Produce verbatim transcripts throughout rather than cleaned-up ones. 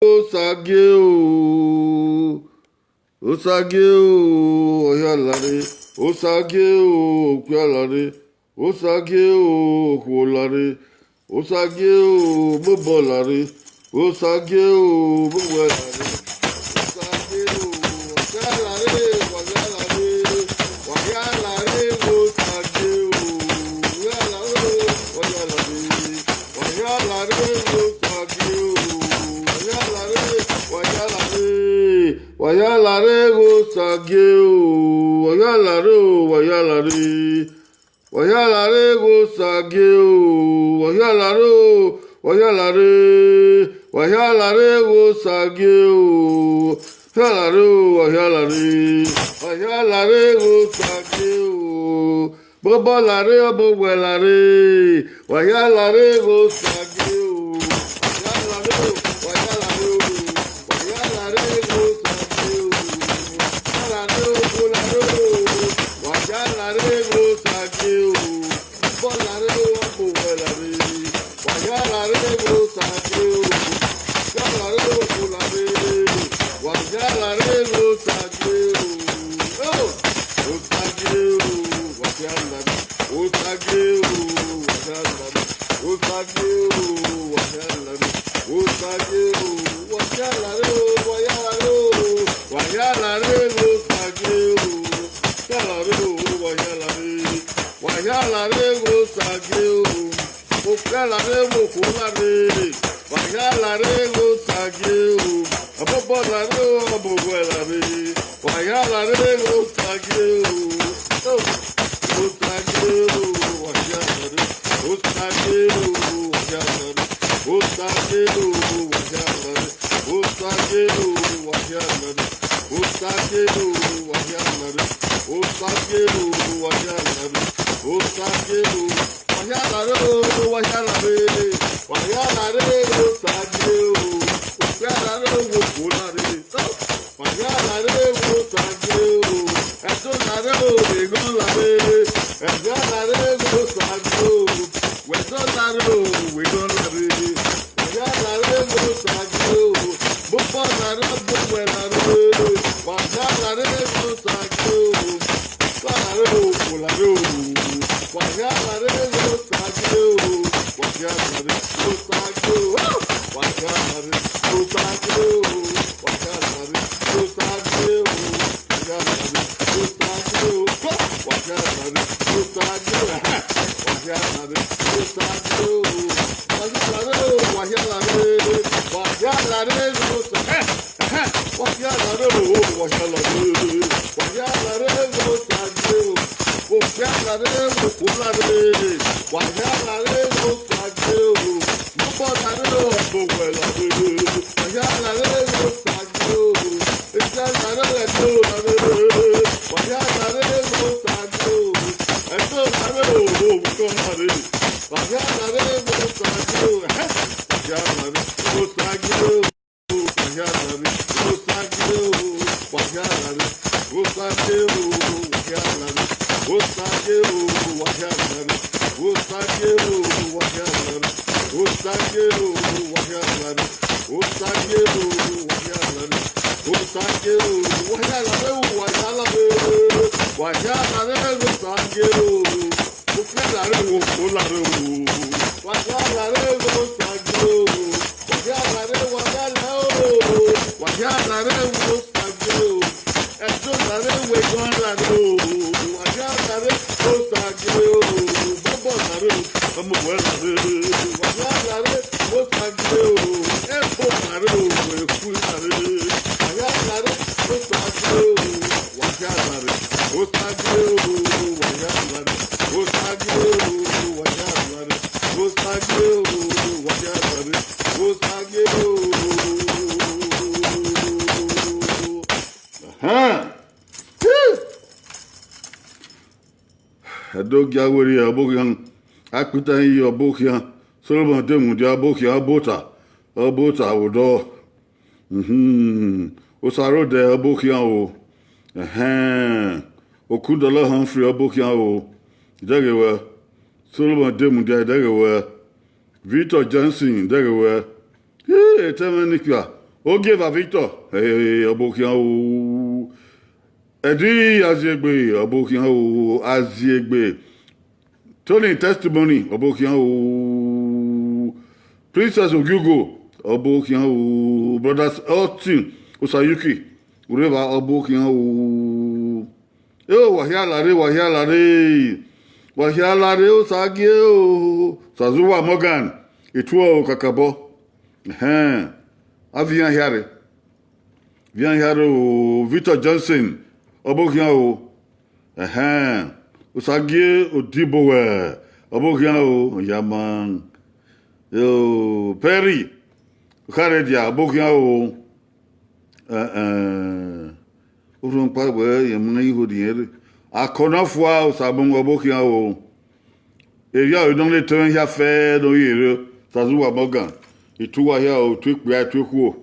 Osagie o, Osagie o, wa hia la rre. Osagie o, okpia la rre. Osagie o, okhuo la rre. Osagie o, mobọ la rre. Osagie o, mowẹ la rre. Osagie o, wa hia la rre, wa hia la rre. Wa hia la rre, Osagie o. Wa hia la rre, wa hia la rre. Wa hia la rre, Osagie o. Wa hia la rre, wa hia la rre. Wa hia la rre, Osagie o. Wa hia la rre o, wa hia la rre. Wa hia la rre, Osagie o. Wa hia la rre o, wa hia la rre. Wa hia la rre, Osagie o. Hia la rre o, wa hia la rre. Wa hia la rre, Osagie o. Mobọ la rre, mowẹ la rre. Wa hia la rre, Osagie o. Wa hia la rre o, wa hia la rre o. Wa hia la rre, Osagie o. Wa hia la rre o, okhuo la rre o. Wa hia la rre, Osagie o. Mobọ la rre o, mowẹ la rre. Wa hia la rre, Osagie o. Wa hia la rre, okhuo la rre. Wa hia la rre, Osagie o. Oh! Osagie o, wa hia la rre. Osagie o, wa hia la rre. Osagie o, wa hia la rre. Osagie o, wa hia la rre o, wa hia la rre o. Wa hia la rre, Osagie o. Hia la rre o, wa hia la rre. Wa hia la rre, Osagie o. Okpia la rre, okhuo la rre. Wa hia la rre, Osagie o. Mobọ la rre o, mowẹ la rre. Wa hia la rre, Osagie o. Oh, Osagie o, wa hia la rre. Osagie o, wa hia la rre. Osagie o, wa hia la rre. Osagie o, wa hia la rre. Osagie o, wa hia la rre. Osagie o, wa hia la rre. Osagie o, wa hia la rre o, wa hia la rre. Wa hia la rre, Osagie o. Okpia la rre, okhuo la rre. Wa hia la rre, Osagie o. Ẹdo la rre o, eghọn la rre. Ẹdia la rre, Osagie o. Wẹ Ẹdo la rre o, wẹ eghọn la rre. Wa hia la rre, Osagie o. Mobọ la rre, mowẹ la rre. Wa hia la rre, Osagie o. Wa la rre o, wa la rre o. Wa hia la rre, Osagie o. Wa hia la rre, Osagie o. Wa hia la rre, Osagie o. Wa hia la rre, Osagie o. Wa hia la rre, Osagie o. Wa hia la rre, Osagie o. Wa hia la rre, Osagie o. Wa hia la rre o, wa hia la rre. Wa hia la rre, Osa-, eh, eh, wa hia la rre o, wa hia la rre. Wa hia la rre, Osagie o. Wa hia la rre, okhuo la rre. Wa hia la rre, Osagie o. Mobọ la rre o, mowẹ la rre. Wa hia la rre, Osagie o. Ẹdia la rre, Ẹdo la rre. Wa hia la rre, Osagie o. Ẹdo la rre o, wẹ eghọn la rre. Wa hia la rre, Osagie o. Ẹhẹn. Wa hia la rre, Osagie o. Wa hia la rre, Osagie o. Wa hia la rre, Osagie o. Wa hia la rre, Osagie o. Wa hia la rre, Osagie o. Wa hia la rre, Osagie o. Wa hia la rre, Osagie o. Wa hia la rre, Osagie o. Wa hia la rre, wa hia la rre. Wa hia la rre, Osagie o. Okpia la rre o, okhuo la rre o. Wa hia la rre, Osagie o. Wa hia la rre, wa hia la o. Wa hia la rre, Osagie o. Ẹdo la rre, wẹ eghọn la rre o. Wa hia la rre, Osagie o. Mobọ la rre o, mowẹ la rre. Wa hia la rre, Osagie o. Ebo la rre o, wẹ ekhui la rre. Wa hia la rre, Osagie o. Wa hia la rre, Osagie o. Wa hia la rre, Osagie o. Wa hia la rre, Osagie o. Wa hia la rre, Osagie o. Ahan. Ẹdo gia werriẹ ọbokhian, akpita hin ye ọbokhian, Solomọn de mudia ọbokhian, ọbota, ọbota vbe odọ. Mhm. Osa rre odẹ ọbokhian o. Ẹhẹn. Okudọlọ Humphrey ọbokhian o. Idẹghe wẹ. Solomon Demudia, idẹghe wẹ. Victor Johnson, idẹghe wẹ. Hii, etẹmwẹ ne ikpia, Ogieva Victor, eh, ọbokhian o. Ẹdi Aziegbe, ọbokhian o, Aziegbe. Tony Testimony, ọbokhian o. Princess Ogiugo, ọbokhian o. Brothers Austin Osayuki, ureva, ọbokhian o. Eo, wa hia lare, wa hia lare, wa hia lare, Osagie o, Sazuwa Morgan, etuọ kakabọ. Ẹhẹn, a viọ iran hia rre, viọ iran hia rre o, Victor Johnson, ọbokhian o. Ẹhẹn, Osagie Odibowe, ọbokhian o, yama. Eo, Perry Okharedia, ọbokhian o. Ẹhẹn, orhunmwuda wẹ, irẹn mu iho rhiẹnrhiẹn. Akọnọfua Osamu, ọbokhian o. Erriọ ọre nọ ne etẹn mwẹ hia fẹẹrẹ ne ọ ye rre, Sazuwa Morgan, etuọ uwa hia o, etuọ ikpia, etuọ ikhuo.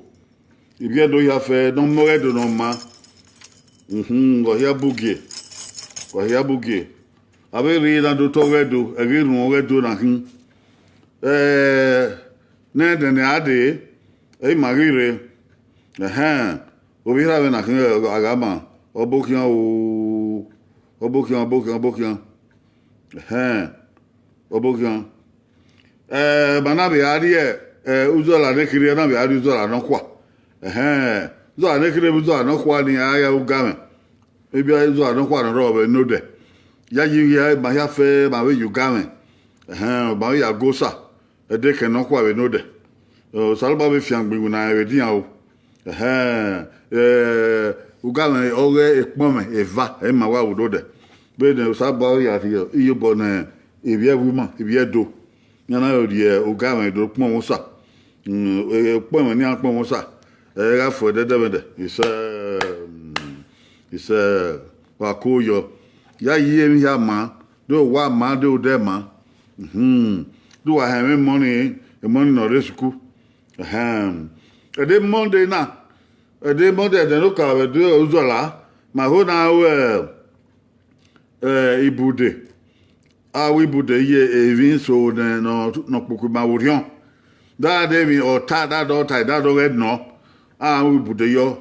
Ivbi Ẹdo hia fẹẹrẹ ne ọ mu ọghẹdo ne ọ maa. Mhm, wa hia bugie, wa hia bugie. Avbe rre na do tọ ọghẹdo, ẹghẹ erhunmwu ọghẹdo na khin. Eh, nẹ ẹdẹnẹ a dee, ẹ i ma ghi rre. Ẹhẹn, ovbi erha mwẹ na khin, a gha ma, ọbokhian o, ọbokhian, ọbokhian, ọbokhian. Ẹhẹn, ọbokhian. Eh, ma na vbe a rrie, eh, uzọla ne kherhe, a na vbe a rrie uzọla nọkhua. Ẹhẹn, uzọla ne kherhe vbe uzọla nọkhua ni a ya ugamwẹ. Maybe uzọla nọkhua ne ọ rrọọ vbe nodẹ. Ya yi hia, ma hia fẹ, ma vbe ye ugamwẹ. Ẹhẹn, ma vbe ya gu osa. Ẹdẹ kẹ nọkhua vbe nodẹ. Osanobua vbe fiangbe iwinna rẹn vbe edian o. Ẹhẹn, eh, ugamwẹ ọghe ekpọnmwẹ eva, ẹ i ma wa vbe nodẹ. Vbene Osanobua ya rhie iyobọ ne ivbi ẹvbo ima, ivbi Ẹdo, iran na rhie ugamwẹ do kpọnmwẹ osa. Mm, ekpọnmwẹ ne iran kpọnmwẹ osa, ẹ gha fo ẹdẹdẹmwẹdẹ. Isẹ, mm, isẹ, wa ko yọ. Ya yi emwi hia maa, do wa maa, do odẹ maa. Mhm. Do wa họn ẹmwẹ emọ ni, emọ ni ne ọ rre sukuru. Ẹhẹn. Ẹdẹ Monday na, ẹdẹ Monday, ẹdẹ ne okaro vbe ẹdẹ uzọla, ma ho na ru, eh, ibude. A ru ibude ye emwi so ne, ne ọ, ne ọ kpokpo ima vbe orhiọn. Da de emwi ọta, da de ọta, da de ọghẹ nọ, a ru ibude yọ.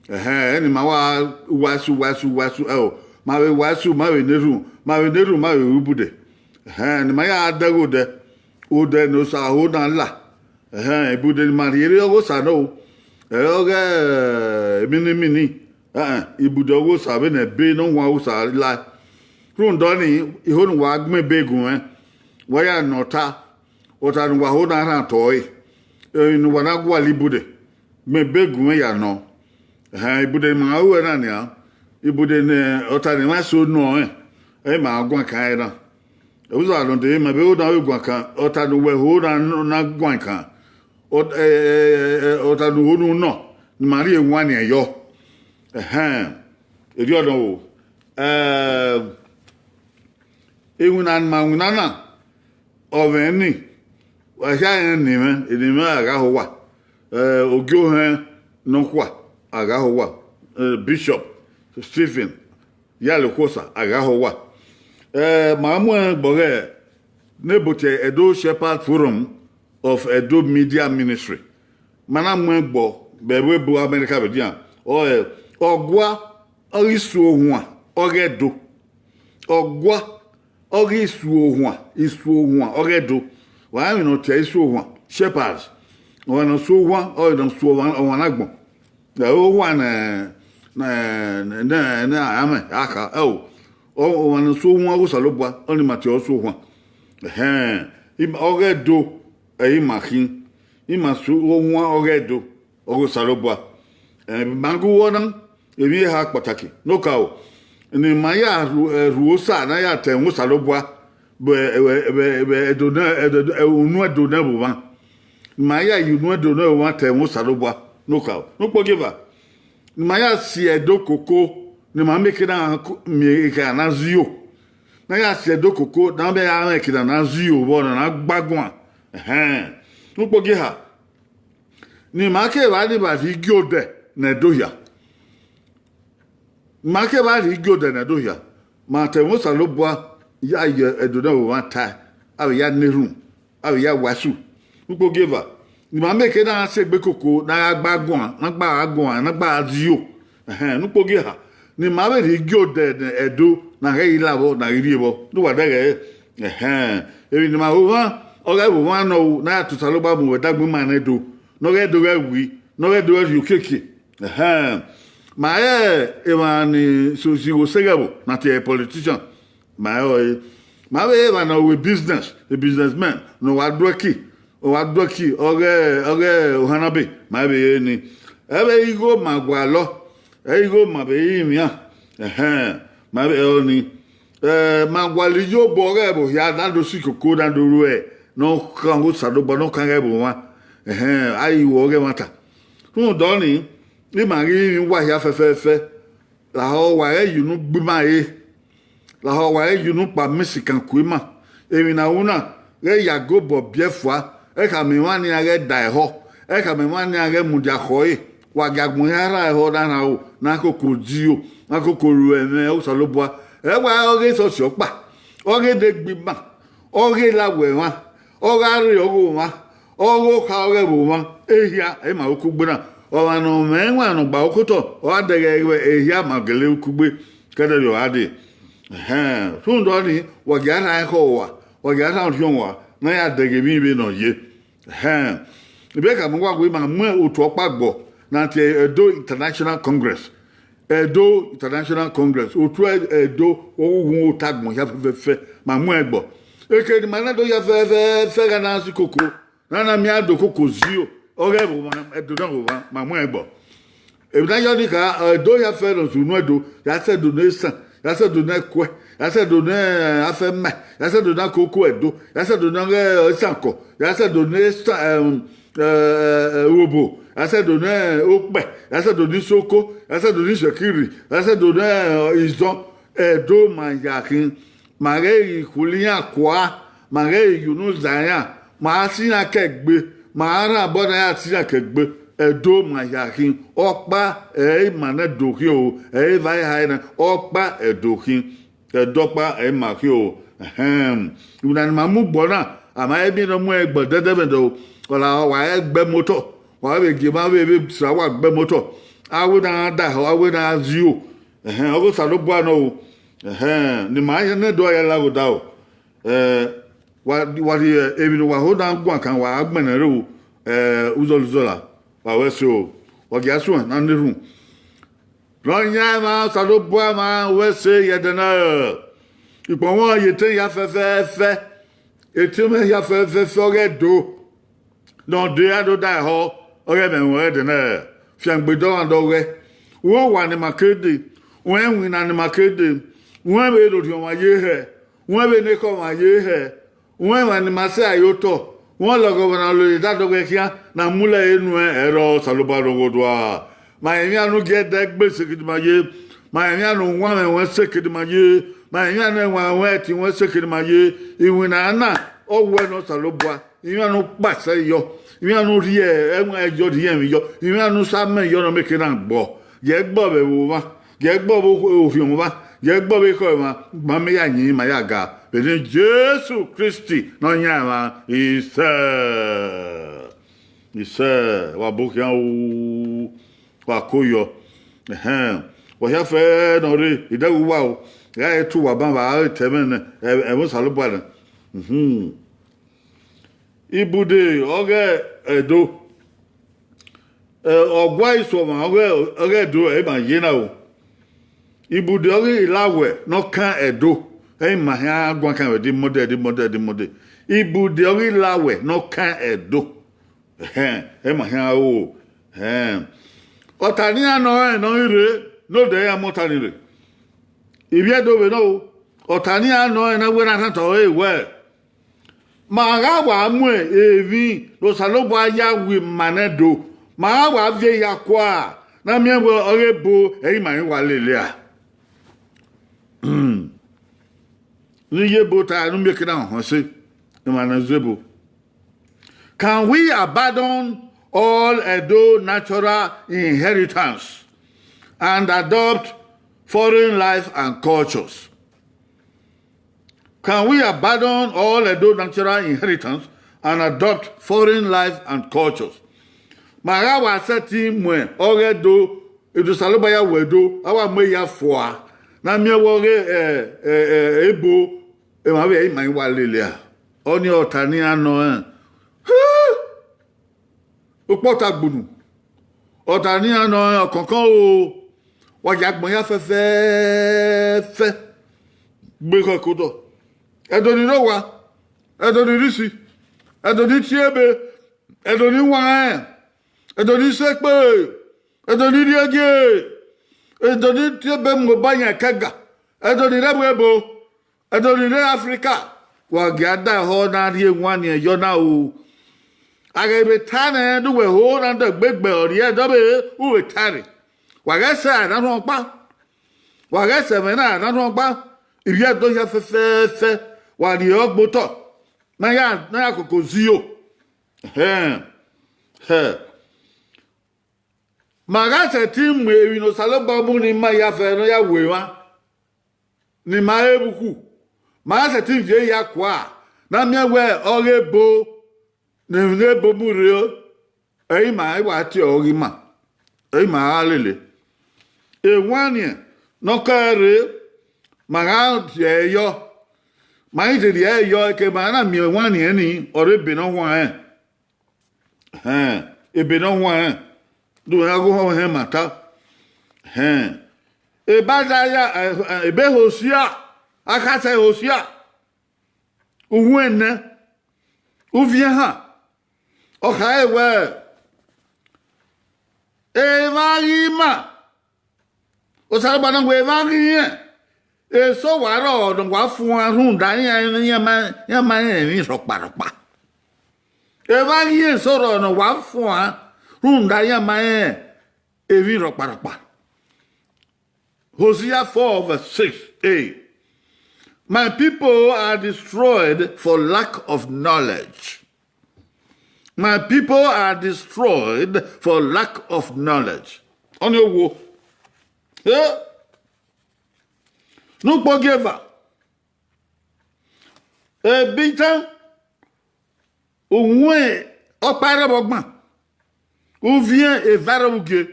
Ẹhẹn, ẹni ma wa wa su, wa su, wa su, ẹo, ma vbe wa su, ma vbe ne erhunmwu, ma vbe ne erhunmwu, ma vbe ru ibude. Ẹhẹn, ne ima ya dẹghe odẹ, odẹ ne Osa ho na la. Ẹhẹn, ibude ne ima rhie rre ọghe Osa nọ o. Ẹ, ọghe, eh, emini emini. Ẹhẹn, ibude ọghe Osa vbene ebe ne ọ huan Osa la. Rhunmwuda ọnii, iho ne uwa gbẹn ebe gun mwẹ, wa ya nọ ọta, ọta ne uwa ho na rhan otọ ẹre, emwi ne uwa na gualọ ibude, gbẹn ebe gun mwẹ ya nọ. Ẹhẹn, ibude ne ima ru ẹre na nian, ibude ne ọta ne ima so nọ rẹn, ẹ i ma guan kan ẹre na. Ẹvbo Osa nọ dee, ma vbe ho na vbe guan kan, ọta ne uwẹ ho na, na guan kan, ọ-, ẹ, ẹ, ẹ, ẹ, ọta ne u ho ne u nọ, ne ima rhie wan nian yọ. Ẹhẹn, erriọ nọ o. Ẹ, iwinna ne ima winna na, ọ mwẹ ni, wa hia rẹn ne imẹ, ne imẹ a gha ho uwa. Ẹ, ogie ohẹn nọkhua a gha ho uwa. Ẹ, Bishop Stephen Iyale Okhuosa a gha ho uwa. Ẹ, ma mu ẹn gbe ọghe Nebote Edo Shepherd Forum of Edo Media Ministry. Ma na mu ẹn gbe vbe ẹvbo ebo America vbe edian. Ọ, ẹ, ọgua ọghe isu ohuan ọghe Ẹdo. Ọgua ọghe isu ohuan, isu ohuan ọghe Ẹdo. Wa rẹn emwi ne ọ tie isu ohuan, shepherd. Ọmwa ne ọ su ohuan, ọre ne ọ su ọmwa, ọmwa na agbọn. Ẹ, ohuan ne, ne, ne, ne, ne a mwẹ, a kha, ẹ o. Ọ, ọmwa ne ọ su ohuan ọghe Osanobua, ọnii ma tie ọre ọ su ohuan. Ẹhẹn, ima, ọghe Ẹdo, ẹ i ma khin. Ima su ohuan ọghe Ẹdo, ọghe Osanobua. Ẹ, ma gu wọ na, emwi eha kpataki, ne okaro, ne ima ya ru, ẹ, ru Osa, ne a ya ta ẹmwẹ Osanobua, vbe, vbe, vbe, vbe Ẹdo nẹ, Ẹdo, unu Ẹdo nẹ vbe omwa. Ma ya ye unu Ẹdo nẹ vbe omwa ta ẹmwẹ Osanobua, ne okaro, ne ukpogieva. Ne ima ya si Ẹdo koko, ne ima miẹn eke na ko-, miẹn eke na zio. Ne a ya si Ẹdo koko, ne a miẹn ya mwẹ eke na na zio vbọ ne a na gba guan. Ẹhẹn. Ne ukpogieva. Ne ima kevbe ni vba rhie igie odẹ ne Ẹdo hia. Ma ke vba rhie igie odẹ ne Ẹdo hia, ma ta ẹmwẹ Osanobua ya ye Ẹdo nẹ vbe omwa tae, a vbe ya na erhunmwu, a vbe ya wasu. Ukpogieva, Ne ima mieke na sẹ egbe koko ne a gha gba guan, ne a gba gha guan, ne a gba gha zio. Ẹhẹn, ne ukpogiẹ ha, ne ima vbe rhie gie odẹ ne Ẹdo na ghẹ i la vbọ, na ghi rrie vbọ, ne uwa dẹghẹ ẹre. Ẹhẹn, emwi ne ima ho mwa, ọ ghẹ vbe mwa nọ ru, ne a ya tọn Osanobua mu vbe ẹdẹ agbọn ima nẹ do, ne ọ ghẹ do ghẹ wi, ne ọ ghẹ do ghẹ rhie okiekie. Ẹhẹn, ma rẹn emwa ni so si igho sẹ ghẹ vbo, na tie politician. Ma rẹn ọre, ma vbe rẹn emwa ne ọ ru business, a businessman ne ọ wa do ẹki, ọ wa do ẹki, ọ ghẹ, ọ ghẹ ohan na be, ma vbe rẹn ni. Ẹ vbe igho ma gualọ, ẹ igho ma vbe rinmwian. Ẹhẹn, ma vbe rẹn ọni. Ẹ, ma gualọ iyobọ ọghẹ vbe hia na do si koko na do ruẹ, ne ọ kan Osanobua, ne ọ kan ghẹ vbe mwa. Ẹhẹn, a i ru ọghẹ ẹmwata. Rhunmwuda ọnii, ima ghi rinmwian uwa hia fẹfẹfẹ. Lahọ wa ghẹ ye unu gbe ima re, lahọ wa ghẹ ye unu kpa misikan ku ima. Emwi ne a ru na ghẹ ya gobọ biẹ fua, ẹ khama emwa ni a ghẹ da ẹhọ, ẹ khama emwa ni a ghẹ mudia khọe. Wa gie agbọn hia rhan ẹhọ na rhan ro, ne a koko zio, ne a koko ru ẹmwẹ Osanobua. Ẹ wa ọghe esọsi ọkpa, ọghe de gbe ima, ọghe la wẹ mwa, ọ gha rre ọghe mwa, ọghe okha ọghe vbe mwa, ehia ẹ ma ru kugbe na. Ọmwa ne ọ mwẹ ẹwaẹn ne ọ gba okotọ, ọ gha dẹghe wẹ ehia ma gele ru kugbe, kẹdẹrriọ ọ gha dee. Ẹhẹn, rhunmwuda ọnii, wa gie a rhan ẹkhọ uwa, wa gie a rhan orhiọn uwa, ne a ya dẹghe emwi vbene ọ ye. Ẹhẹn, I vbe khama uwa wẹẹ, ima mu otu ọkpa gbọ ne a tie Edo International Congress. Edo International Congress, otu Edo, ọghe uwu ota agbọn hia fẹfẹfẹ, ma mu ẹn gbọ. Eke ne ima na do ya fẹfẹfẹ gha na si koko, ne a na miẹn ado koko zio, ọghe vbe mwa, Edo na vbe mwa, ma mu ẹn gbọ. Emwi ne a yọ ni kha, Edo hia fẹ ne ọ zunu Edo, ya sẹ Edo ne esan, ya sẹ Edo ne ẹkuẹ, ya sẹ Edo ne afẹma, ya sẹ Edo ne akoko Edo, ya sẹ Edo ne ọghe esankọ, ya sẹ Edo ne esan, ẹm, ẹ, ẹ, obo, ya sẹ Edo ne okpẹ, ya sẹ Edo ne isoko, ya sẹ Edo ne isẹkiri, ya sẹ Edo ne, ẹ, izọn. Edo ma ya khin, ma ghẹ ghi khulo iran kua, ma ghẹ ghi ye unu zẹ iran, ma ra si iran kẹ egbe, ma ra rhan obọ ne a ya si iran kẹ egbe. Edo ma ya khin, ọkpa ẹre ima nẹ do khin o, ẹre eva eha na, ọkpa Edo khin, Edo ọkpa ẹre ima khin o. Ẹhẹn, emwi na ne ima mu gbọ na, a ma he miẹn ne ọ mu ẹn gbọ dẹdẹmwẹdẹ o, ọ lahọ wa ghẹ gbe ẹmwẹ otọ, wa vbe gie emwa vbe vbe sẹ uwa gbe ẹmwẹ otọ, a wẹ ne a da ẹhọ, a wẹ ne a zio. Ẹhẹn, ọghe Osanobua nọ o. Ẹhẹn, ne ima nẹ do a ya la gho da o. Ẹ, wa, wa rhie emwi ne uwa ho na guan kan, wa gbẹnnẹ ro, ẹ, uzọla uzọla, wa wẹ ẹse o, wa gia suẹn na na erhunmwu. Ne ọ yan emwa, Osanobua ma wẹ ẹse ye ẹdẹ na, ikpọnmwẹ ye etẹn hia fẹfẹfẹ, etẹn mwẹ hia fẹfẹfẹ ọghe Ẹdo. Ne ọ de a do da ẹhọ, ọghe ẹmwẹ ruẹn ẹdẹ nẹ, fiangbe dọmwadẹ ọghẹ. Uẹn owa ne ima ke dee, uẹn iwinna ne ima ke dee, uẹn vbe ne orhiọn ọmwa ye hẹ, uẹn vbe ne ekhọe ọmwa ye hẹ, uẹn emwa ne ima sẹ aro otọ, uẹn ọlọghọmwa ne a lele dadọghẹ khian ne a mu lẹ ẹre nuẹn, ẹre Osanobua rhọghe odua. Ma rẹn emwian ne u gie ẹdẹ gbe seke ne ima ye, ma rẹn emwian ne uwanmwẹ ruẹn seke ne ima ye, ma rẹn emwian ne ẹwaẹn ruẹn, ẹtin ruẹn seke ne ima ye. Iwinna na, ọ wẹ ne Osanobua, emwian ne u kpasẹ yọ, emwian ne u rhie ẹwaẹn yọ, rhie ẹmwẹ yọ, emwian ne u sa amẹ yọ ne ọ mieke na gbọ. Gie ẹgbọ vbe ẹvbo mwa, gie ẹgbọ vbe orhiọn mwa, gie ẹgbọ vbe ekhọe mwa, ma mẹ ya yin, ma ya ga, vbe eni Jesu Kristi ne ọ yan emwa. Isẹ, isẹ, wa bo khian o, wa ko yọ. Ẹhẹn, wa hia fẹ ne ọ rre, idẹghe uwa o, gha re te uwa ban vbe aro etẹmwẹ nẹ, ẹ, ẹmwẹ Osanobua nẹ. Mhm. Ibude ọghe Ẹdo, ẹ, ọgua isuọmwa ọghe, ọghe Ẹdo, ẹ ma ye na o. Ibude ọghe Ilawẹ ne ọ kan Ẹdo, ẹ ma hia guan kan vbe Edimode, Edimode, Edimode. Ibude ọghe Ilawẹ ne ọ kan Ẹdo. Ẹhẹn, ẹ ma hia o. Ẹhẹn. Ọta ne iran nọ rẹn ne ọ ghi rre, ne odẹ iran mu ọta ni rre. Ivbi Ẹdo vbe nọ o. Ọta ne iran nọ rẹn ne a wẹ na tanta ọre wẹẹ, ma gha wa mu emwi ne Osanobua ya wu ima nẹ do, ma gha wa viẹ ya kua, ne a miẹn wẹẹ ọghe ebo ẹre ima ghi wa lele a. Ne iye ebo ta ne u mieke na họn ẹse, emwa ne zẹ ebo. Can we abandon all Edo natural inheritance and adopt foreign life and cultures? Can we abandon all Edo natural inheritance and adopt foreign life and cultures. Ma gha wa sẹtin mu ọghe Ẹdo, Ẹdo Osanobua ya wu Ẹdo, a wa mu ehia fua, ne a miẹn wẹ ọghe, eh, eh, eh, ebo, emwa vbe ima i wa lele a. Ọnii ọta ne iran nọ rẹn. Ukpọta gbunu. Ọta ne iran nọ rẹn ọkọnkọn o. Wa ya agbọn hia fẹfẹẹfẹ. Gbe ekhọe ke otọ. Ẹdo ni rre owa, Ẹdo ni rre isi, Ẹdo ni tie ebe, Ẹdo ni wanrẹn, Ẹdo ni sẹ ekpe, Ẹdo ni rhie gie, Ẹdo ni tie ebe mu obọ yan ẹkẹga, Ẹdo ni rre ẹvbo ebo, Ẹdo ni rre Africa. Wa gia da ehọ na rhie ewanniẹn yọ na o. A ghẹ vbe ta nẹ, ne uwẹ ho na dẹ gbe gbe ọrriẹ, dọbe u vbe ta rre. Wa ghẹ sẹ a na rhọn ọkpa. Wa ghẹ sẹ ẹmwẹ na na rhọn ọkpa. Ivbi Ẹdo hia fẹfẹẹfẹ, wa rhie ọgbe otọ, ne a ya, ne a ya koko zio. Hẹn, hẹ. Ma gha sẹtin mu emwi ne Osanobua mu ne ima ya fẹ ne ọ ya wu emwa ne ima re vbe ukhu. Ma gha sẹtin viọ ehia kua, ne a miẹn wẹ ọghe ebo ne emwi ne ebo mu rre, ẹ i ma, ẹ i wa tie ọghe ima, ẹ i ma gha lele. Ewanniẹn ne ọ kẹ rre, ma gha rhie ẹre yọ, ma i rhie ẹre yọ, eke ma na miẹn ewanniẹn ni, ọre ebe ne ọ huanrẹn. Hẹn, ebe ne ọ huanrẹn, do iran ghe ohẹn ma ta. Hẹn, ebe Aizaya, eh, eh, ebe Hosia, akhasẹ Hosia, uwu ẹnẹ, uvbi ehan, ọ khare wẹẹ, emwa ghi ima, Osanobua na wẹẹ emwa ghi irẹn, eso wa rrọọ ne wa fuan rhunmwuda iran, iran ma, iran ma rẹn emwi rhọkparhọkpa. Emwa ghi irẹn, eso rrọọ ne wa fuan rhunmwuda iran ma rẹn emwi rhọkparhọkpa. Hosea four verse six a. My people are destroyed for lack of knowledge. My people are destroyed for lack of knowledge. Ọnii owo. Eh? Ne ukpogieva, ebitan, uwẹn ọkpa rre vbe ọgban, uvbi ehan eva rre vbe ugie.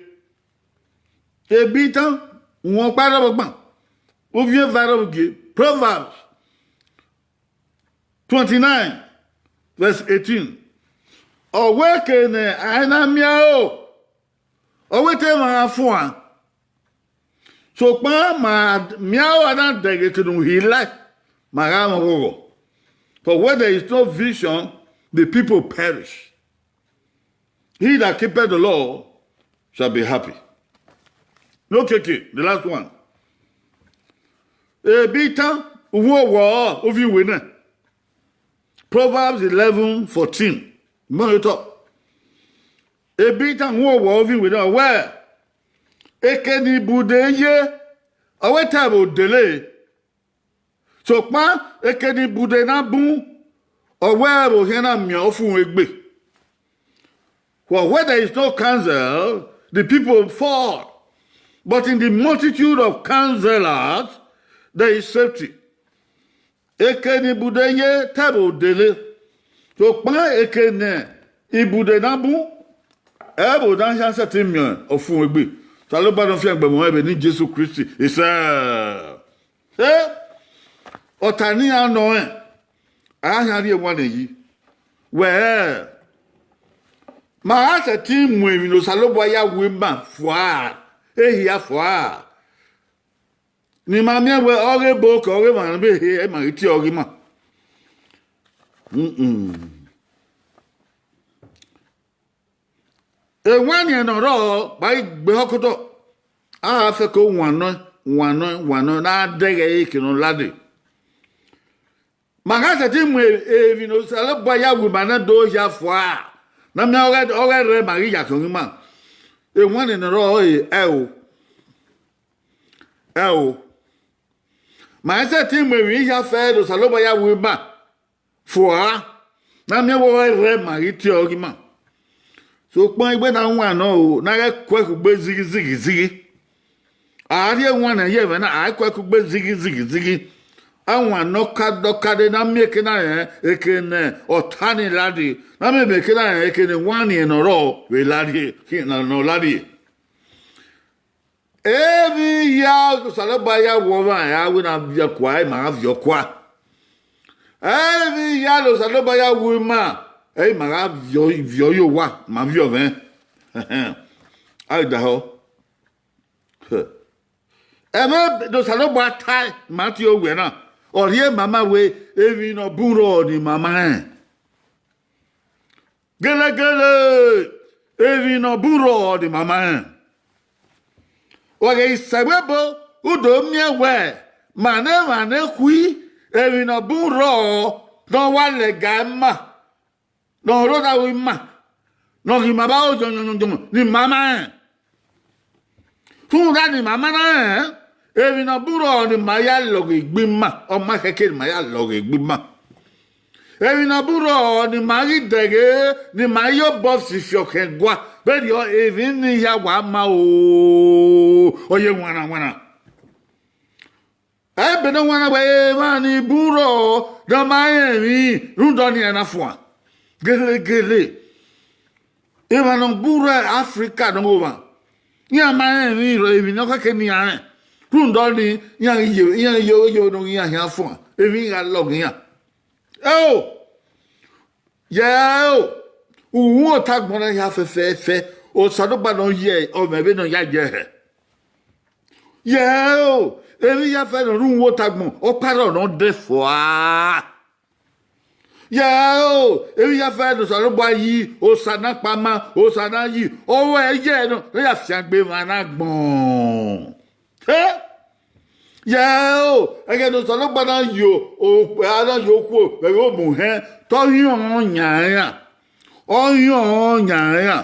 Ebitan, uwẹn ọkpa rre vbe ọgban, uvbi ehan eva rre vbe ugie. Proverbs twenty-nine, verse eighteen. Ọ wẹẹ ke ne a i na miẹn aro, ọ wẹẹ te emwa gha fuan. Sokpan ma miẹn aro a na dẹghe te ne u hi lae, ma gha mwẹ ọghọghọ. For where there is no vision, the people perish. He that keepeth the law shall be happy. No keke, the last one. Ebitan, uwu owọ, uvbi iwinna. Proverbs eleven fourteen. Mọ otọ. Ebitan, uwu owọ, uvbi iwinna. Wẹẹ, eke ne ibude ye, ọ wẹẹ te ẹvbo dele. Sokpan eke ne ibude na bun, ọ wẹẹ ẹvbo khian na miẹn ọfumwegbe. For where there is no counsel, the people fall. But in the multitude of counselors, there is safety. Eke ne ibude ye te ẹvbo dele. Sokpan eke ne ibude na bun, ẹvbo na khian sẹtin miẹn ọfumwegbe. Osanobua ne ọ fiangbe mu mwẹ vbe eni Jesu Kristi. Isẹ. Eh, ọta ne iran nọ rẹn, a gha khian rhie ewanniẹn yi. Wẹẹ, ma gha sẹtin mu emwi ne Osanobua ya wu ima fua, ehia fua, ne ima miẹn wẹ ọghe ebo ke ọghe emwa vbe ehe, ẹ ma ghi tie ọghe ima. Mm-mm. Ewanniẹn ne ọ rrọọ, ma i gbe ehọ ke otọ, a gha fẹko wannọ, wannọ, wannọ, ne a dẹghe ẹre eke ne ọ lade. Ma gha sẹtin mu emwi ne Osanobua ya wu ima na do hia fua, ne a miẹn ọghe, ọghe rre ma ghi ya khian ọghe ima. Ewanniẹn ne ọ rrọọ ẹre, ẹo, ẹo. Ma i sẹtin mu emwi hia fẹẹrẹ ne Osanobua ya wu ima fua, ne a miẹn wẹ ọghe rre ma ghi tie ọghe ima. Sokpan igbe na wan nọ o, ne a ghẹ kuẹ kugbe zighi zighi zighi. A rhie ewanniẹn ye ẹmwẹ na, a kuẹ kugbe zighi zighi zighi. Awan ne ọ ka dọka dee, na miẹn eke na rẹn eke ne ọ ta ni la rrie, na miẹn eke na rẹn eke ne wanniẹn ne ọ rrọọ vbe la rrie, khian ne ọ la rrie. Emwi hia Osanobua ya wu ọmwa, a wẹ na viọ kua, ẹ ma gha viọ kua. Emwi hia ne Osanobua ya wu ima, ẹ ma gha viọ, viọ ye owa, ma viọ mwẹ. A ghi dahọ. Ẹmwẹ ne Osanobua tae ma tie owẹ na, ọ rhie ma ma wẹ emwi ne ọ bun rrọọ ne ima ma rẹn. Gelegele, emwi ne ọ bun rrọọ ne ima ma rẹn. Wa ghe sẹ ẹvbo ebo, u do miẹn wẹ, ma ne emwa ne khui, emwi ne ọ bun rrọọ ne ọ wa lẹga ima, ne ọ rre odaro ima, ne ọ ghi ma vbe aro yọnyọnyọnyọn ne ima ma rẹn. Rhunmwuda ne ima ma na rẹn, emwi ne ọ bun rrọọ ne ima ya lọghe egbe ima, ọ ma khẹke ne ima ya lọghe egbe ima. Emwi ne ọ bun rrọọ ne ima ghi dẹghe, ne ima ye obọ sifiọ khian gua, vberriọ emwi ni hia wa ma o, ọ ye wanna wanna. Ebe ne ọ wanna wẹ emwa ni bun rrọọ ne ọ ma rẹn emwi rhunmwuda ọnii na fuan. Gelegele, emwa ne ọ bun rre Africa nọghọmwa, iran ma rẹn emwi rrọọ, emwi ne ọ khẹke ne iran rẹn, rhunmwuda ọnii, iran ghi ye, iran ghi ye, ye vbene ọ ghi iran khian fuan, emwi gha lọghe iran. Eo, yẹ o, uhunmwu otagbọn na hia fẹfẹfẹ, Osanobua ne ọ ye ọmwẹ vbene ọ ya ye hẹ. Yẹ o, emwi hia fẹ ne ọ rre uhunmwu otagbọn, ọ kpa rrọọ ne ọ dẹ fua. Yẹ o, emwi hia fẹ ne Osanobua yi, Osa na kpa ma, Osa na yi, ọ wẹ yẹ ne ọ ya fiangbe emwa na agbọn. Ẹ, yẹ o, ẹghẹ ne Osanobua na yo okpia, na yo okhuo vbe ẹvbo muhẹn, te ọ hiọn ọnrẹn yan iran, ọ hiọn ọnrẹn yan iran,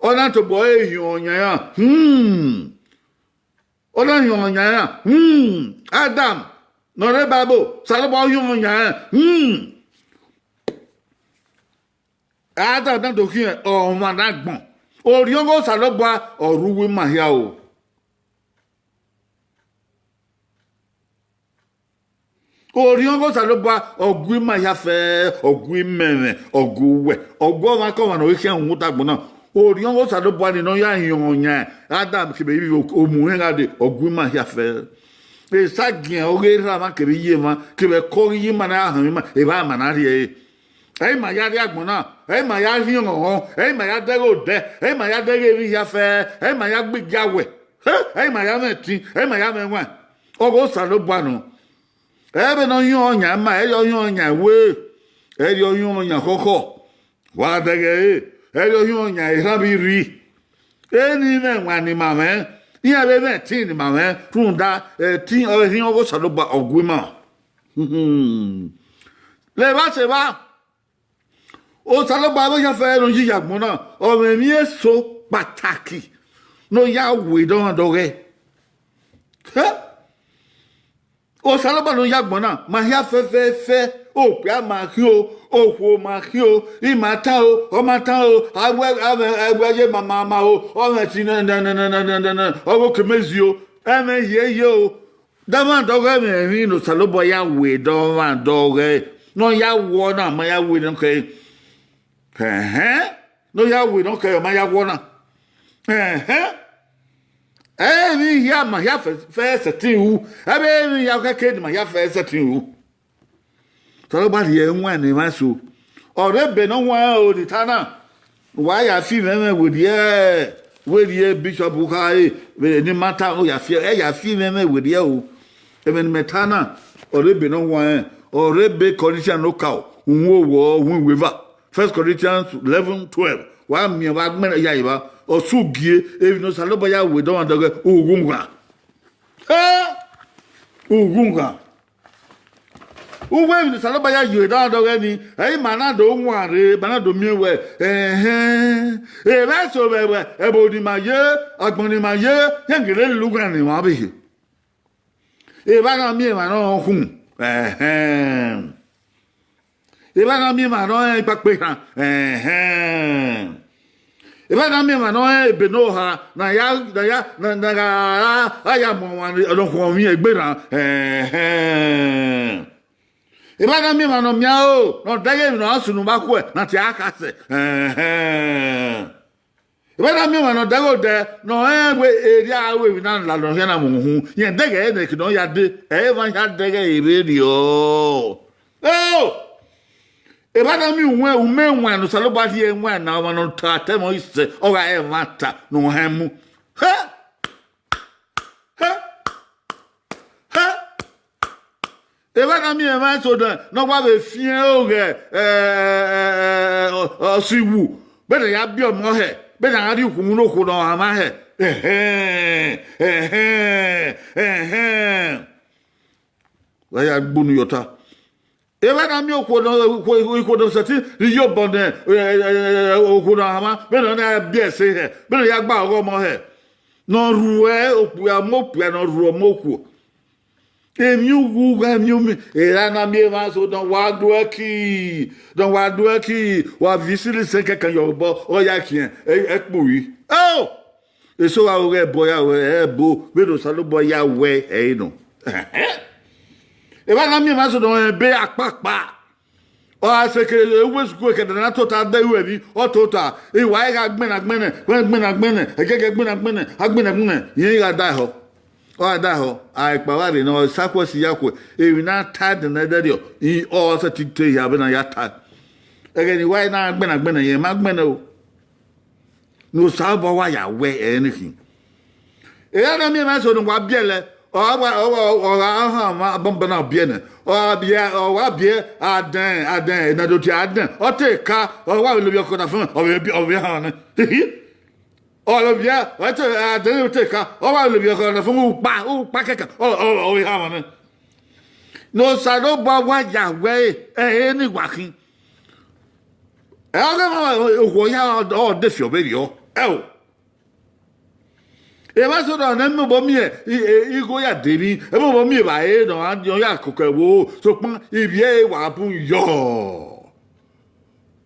ọ na tobọ ẹre hiọn ọnrẹn yan iran. Hmm. Ọ na hiọn ọnrẹn yan iran. Hmm. Adam ne ọ rre Baibol, Osanobua hiọn ọnrẹn yan iran. Hmm. Adam na do khian ọmwa ne agbọn. Orhiọn ọghe Osanobua ọ rre uwu ima hia o. Orhiọn ọghe Osanobua ọ gu ima hia fẹ, ọ gu imẹ mwẹ, ọ gu uwẹ, ọ gu ọmwaikọmwa ne ọ ghi khian uhunmwu otagbọn na. Orhiọn ọghe Osanobua ni ne ọ ya hiọn ọnrẹn yan Adam kevbe Iv, omuhẹn gha dee, ọ gu ima hia fẹ. Esagiẹn ọghe erha mwa kevbe iye mwa, kevbe ẹko ọghe iye ima na hanmwa ima, evba ima na rhie ẹre. Ẹ i ma ya rrie agbọn na, ẹ i ma ya rhiọn ọnrẹn, ẹ i ma ya dẹghe odẹ, ẹ i ma ya dẹghe emwi hia fẹ, ẹ i ma ya gbe igiawẹ, ẹ i ma ya mwẹ ẹtin, ẹ i ma ya mwẹ ẹwaẹn. Ọghe Osanobua nọ. Ẹ vbene ọ hiọn ọnrẹn yan ima, ẹ i re ọ hiọn ọnrẹn yan ẹwe, ẹ i re ọ hiọn ọnrẹn yan khọkhọ. Wa dẹghe ẹre, ẹ i re ọ hiọn ọnrẹn yan erhan vbe irri. Eni mwẹ ẹwaẹn ne ima mwẹ, iran vbe mwẹ ẹtin ne ima mwẹ, rhunmwuda ẹtin ọre erhiọn ọghe Osanobua ọ gu ima. Levba sẹ evba, Osanobua vbe ọ ya fẹ ne ọ yi ya agbọn na, ọ mwẹ emwi eso kpataki ne ọ ya wẹ dọmwadẹ ọghẹe. Hẹ? Osanobua ne ọ ya agbọn na, ma hia fẹfẹfẹ, okpia ma khian o, okhuo ma khian o, ima ta o, ọ ma ta o, avbe, avbe, avbe ye ma ma ma o, ọ mwẹ ẹtin nẹnẹnẹnẹnẹ, ọ ghe oke imẹ zi o, ẹmwẹ hie ye o. Dọmwadẹ ọghẹe mwẹ emwi ne Osanobua ya wẹ dọmwadẹ ọghẹe, ne ọ ya wọ na, ma ya wẹ ne ọ kẹe. Ẹhẹn, ne ọ ya wẹ ne ọ kẹe, ọ ma ya wọ na. Ẹhẹn, emwi hia ma hia fẹ, fẹ sẹtin ru, ẹvbo emwi hia khẹke ne ma hia fẹ sẹtin ru. Osanobua rhie ẹwaẹn ne emwa eso. Ọ rre ebe ne ọ huẹn o ni ta na, wa ya fi mwẹ mwẹ werriẹ, werriẹ Bishop Khare, vbe ne ima ta, ọ ya fi, ẹ ya fi mwẹ mwẹ werriẹ o. Ẹmwẹ ne imẹ ta na, ọ rre ebe ne ọ huẹn, ọ rre ebe Corinthians ne okaro, uhunmwu owọ, uhunmwu iweva. First Corinthians eleven twelve. Wa miẹn vbe agbẹnrẹn ya evba, ọ sẹ ugie, emwi ne Osanobua ya wẹ dọmwadẹ ọghẹe, ughunghan. Ẹ, ughunghan. Uwu emwi ne Osanobua ya ye dọmwadẹ ọghẹe ni, ẹ i ma na do wan rre, ma na do miẹn wẹ, ẹhẹn, evba eso vbe ẹvbo ne ima ye, agbọn ne ima ye, iran gele lele ughan ne emwa ọvbehe. Evba na miẹn emwa ne ọ khun, ẹhẹn. Evba na miẹn emwa ne ọ rẹn ikpakpa erhan, ẹhẹn. Evba na miẹn emwa ne ọ rẹn ebe ne oha, ne a ya, ne a ya, ne, ne a gha ra, ra ya mu ọmwa ne ọ khọn ọmwi egbe na. Ẹhẹn. Evba na miẹn emwa ne ọ miẹn aro, ne ọ dẹghe emwi ne ọ sunu vbe akhuẹ, ne a tie a khasẹ. Ẹhẹn. Evba na miẹn emwa ne ọ dẹghe odẹ, ne ọ rẹn wẹ erriọ aro emwi na la ne ọ khian na mu uhunmwu, rẹn dẹghe ẹre ne ọ ya dee, ẹ i mwa ya dẹghe ẹre vberriọ. O! Evba na miẹn uwẹn, umẹ wain ne Osanobua rhie wain na, ọmwa ne ọ ta atẹ mwẹ isẹ, ọ gha re ẹmwata ne ọ hẹn mu. Hẹ! Hẹ! Hẹ! Evba na miẹn emwa eso nẹ, ne ọ wa vbe fiẹn oghẹ, ẹ, ẹ, ẹ, ẹ, ọ, ọsiwu, vbene a ya biẹ ọmọ hẹ, vbene a gha rhie ukhunmwu ne okhuo ne ọ hanmwa hẹ. Ẹhẹn, ẹhẹn, ẹhẹn. Wa ya gbunu ye ọta. Evba na miẹn okhuo ne, okhuo, okhuo ne ọ sẹtin rhie iyobọ ne, ẹ, ẹ, ẹ, okhuo ne ọ hanmwa, vbene ọ na biẹ ẹse hẹ, vbene ọ ya gba ọghọ ọmọ hẹ, ne ọ rhuẹ okpia ọmọ okpia, ne ọ rhuẹ ọmọ okhuo. Emwi ughugha, emwi umi, erha na miẹn emwa eso ne ọ wa do ẹki, ne ọ wa do ẹki, wa viọ isẹ ne isẹn kẹkan ye obọ, ọ ya khian, ẹ, ẹkpo ri. O! Eso gha ru ghẹ ẹbọ ya wẹ, ẹbọ, vbene Osanobua ya wẹ, ẹ i nọ. Evba na miẹn emwa eso ne ọ rẹn ebe akpakpa. Ọ gha sẹ ke uwu esuku ẹkẹdẹ na tota dẹ ru ẹmwi, ọ tota, I wa i gha gbẹnna gbẹnnẹ, gbẹnna gbẹnnẹ, ẹgẹgẹ gbẹnna gbẹnnẹ, a gbẹnna gbẹnnẹ, irẹn i gha da ẹhọ. Ọ gha da ẹhọ, a i kpa vba rre ne ọ sa khuẹ si ya khuẹ, emwi ne a ta ẹdẹnẹdẹrriọ, i, ọ sẹtin te hia vbene a ya ta. Ẹghẹ ne I wa i na gbẹnna gbẹnnẹ, irẹn ma gbẹnnẹ o. Ne Osanobua wa ya wẹ ẹre ne khin. Erha na miẹn emwa eso ne wa biẹ lẹ, ọ gha, ọ gha, ọ gha họn ọmwa bọmbọ na biẹ nẹ, ọ gha biẹ, ọ wa biẹ adẹn, adẹn, ne a do tie adẹn, ọ te ka, ọ wa vbe lovbiẹ ọkọ na fẹn, ọ vbe, ọ vbe họn nẹ. Ọ lovbiẹ, ọ te, adẹn te ka, ọ wa vbe lovbiẹ ọkọ na fẹn, ukpa, ukpa kẹkan, ọ, ọ, ọ vbe họn nẹ. Ne Osanobua wa ya wẹ ẹre ne wa khin. Ẹ, ọ ghe okhuo ya, ọ de fi ọvberriọ. Ẹo. Emwa eso na ne mobọ miẹn i, i, igho ya de emwi, ẹ mobọ miẹn evbare ne ọ ya koko ẹvbo, sokpan ivbi ẹre wa bun yọ.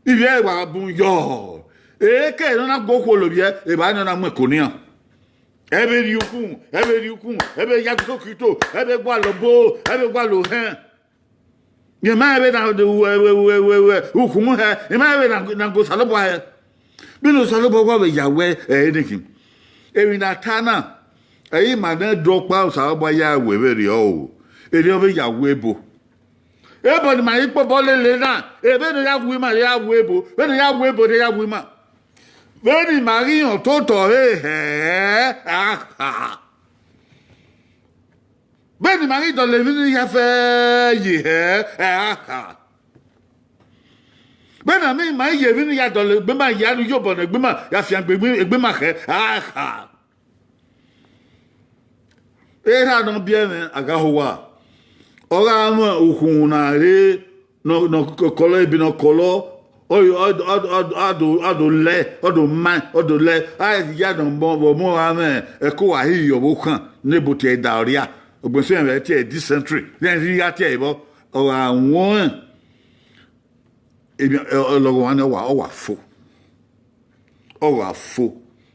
Ivbi ẹre wa bun yọ. Eke ne ọ na gu okhuo lovbiẹ, evbare ne ọ na mu ẹko nian. Ẹ vbe rhie ukun, ẹ vbe rhie ukun, ẹ vbe ya gu okito, ẹ vbe gualọ obo, ẹ vbe gualọ ohẹn. Mẹ ma vbe na, ukhunmwu hẹ, mẹ ma vbe na, na gu Osanobua hẹ. Vbene Osanobua wa vbe ya wẹ ẹre ne khin. Emwi ne a ta na, ẹ i ma nẹ dọkpa Osanobua ya wẹ vberriọ o. Erriọ ọ vbe ya wẹ ebo. Ebo ne ima ghi kpobọ lele na, vbene ọ ya wu ima, ọ ya wu ebo. Vbene ọ ya wu ebo, ọ ya wu ima. Vbene ima ghi họn ototọ ẹre hẹ, a kha. Vbene ima ghi dọlọ emwi ne I ya fẹ ye hẹ, ẹ a kha. Vbene ima ghi ye emwi ne I ya dọlọ egbe ima, ya ne iyobọ ne egbe ima, ya fiangbe egbe, egbe ima khẹ, a kha. Erha ne ọ biẹ mwẹ, a gha ho owa. Ọ gha mwẹ ukhunmwu na rre, ne ọ, ne ọ kọlọ, ebe ne ọ kọlọ, ọ, ọ, ọ, ọ, ọ do, ọ do lẹ, ọ do ma, ọ do lẹ. A ya nọ vbe ọmọ gha mwẹ ẹko, wa hi ye ọvbokhan ne ebo tie ẹre da ọria. Ọgbẹn sẹ vbe tie ẹre dysentery, rẹn rhie igha tie ẹre vbọ, ọ gha wọn. Emwi, ọ, ọ, ọlọghọmwa ni ọ wa, ọ wa fo. Ọ wa fo.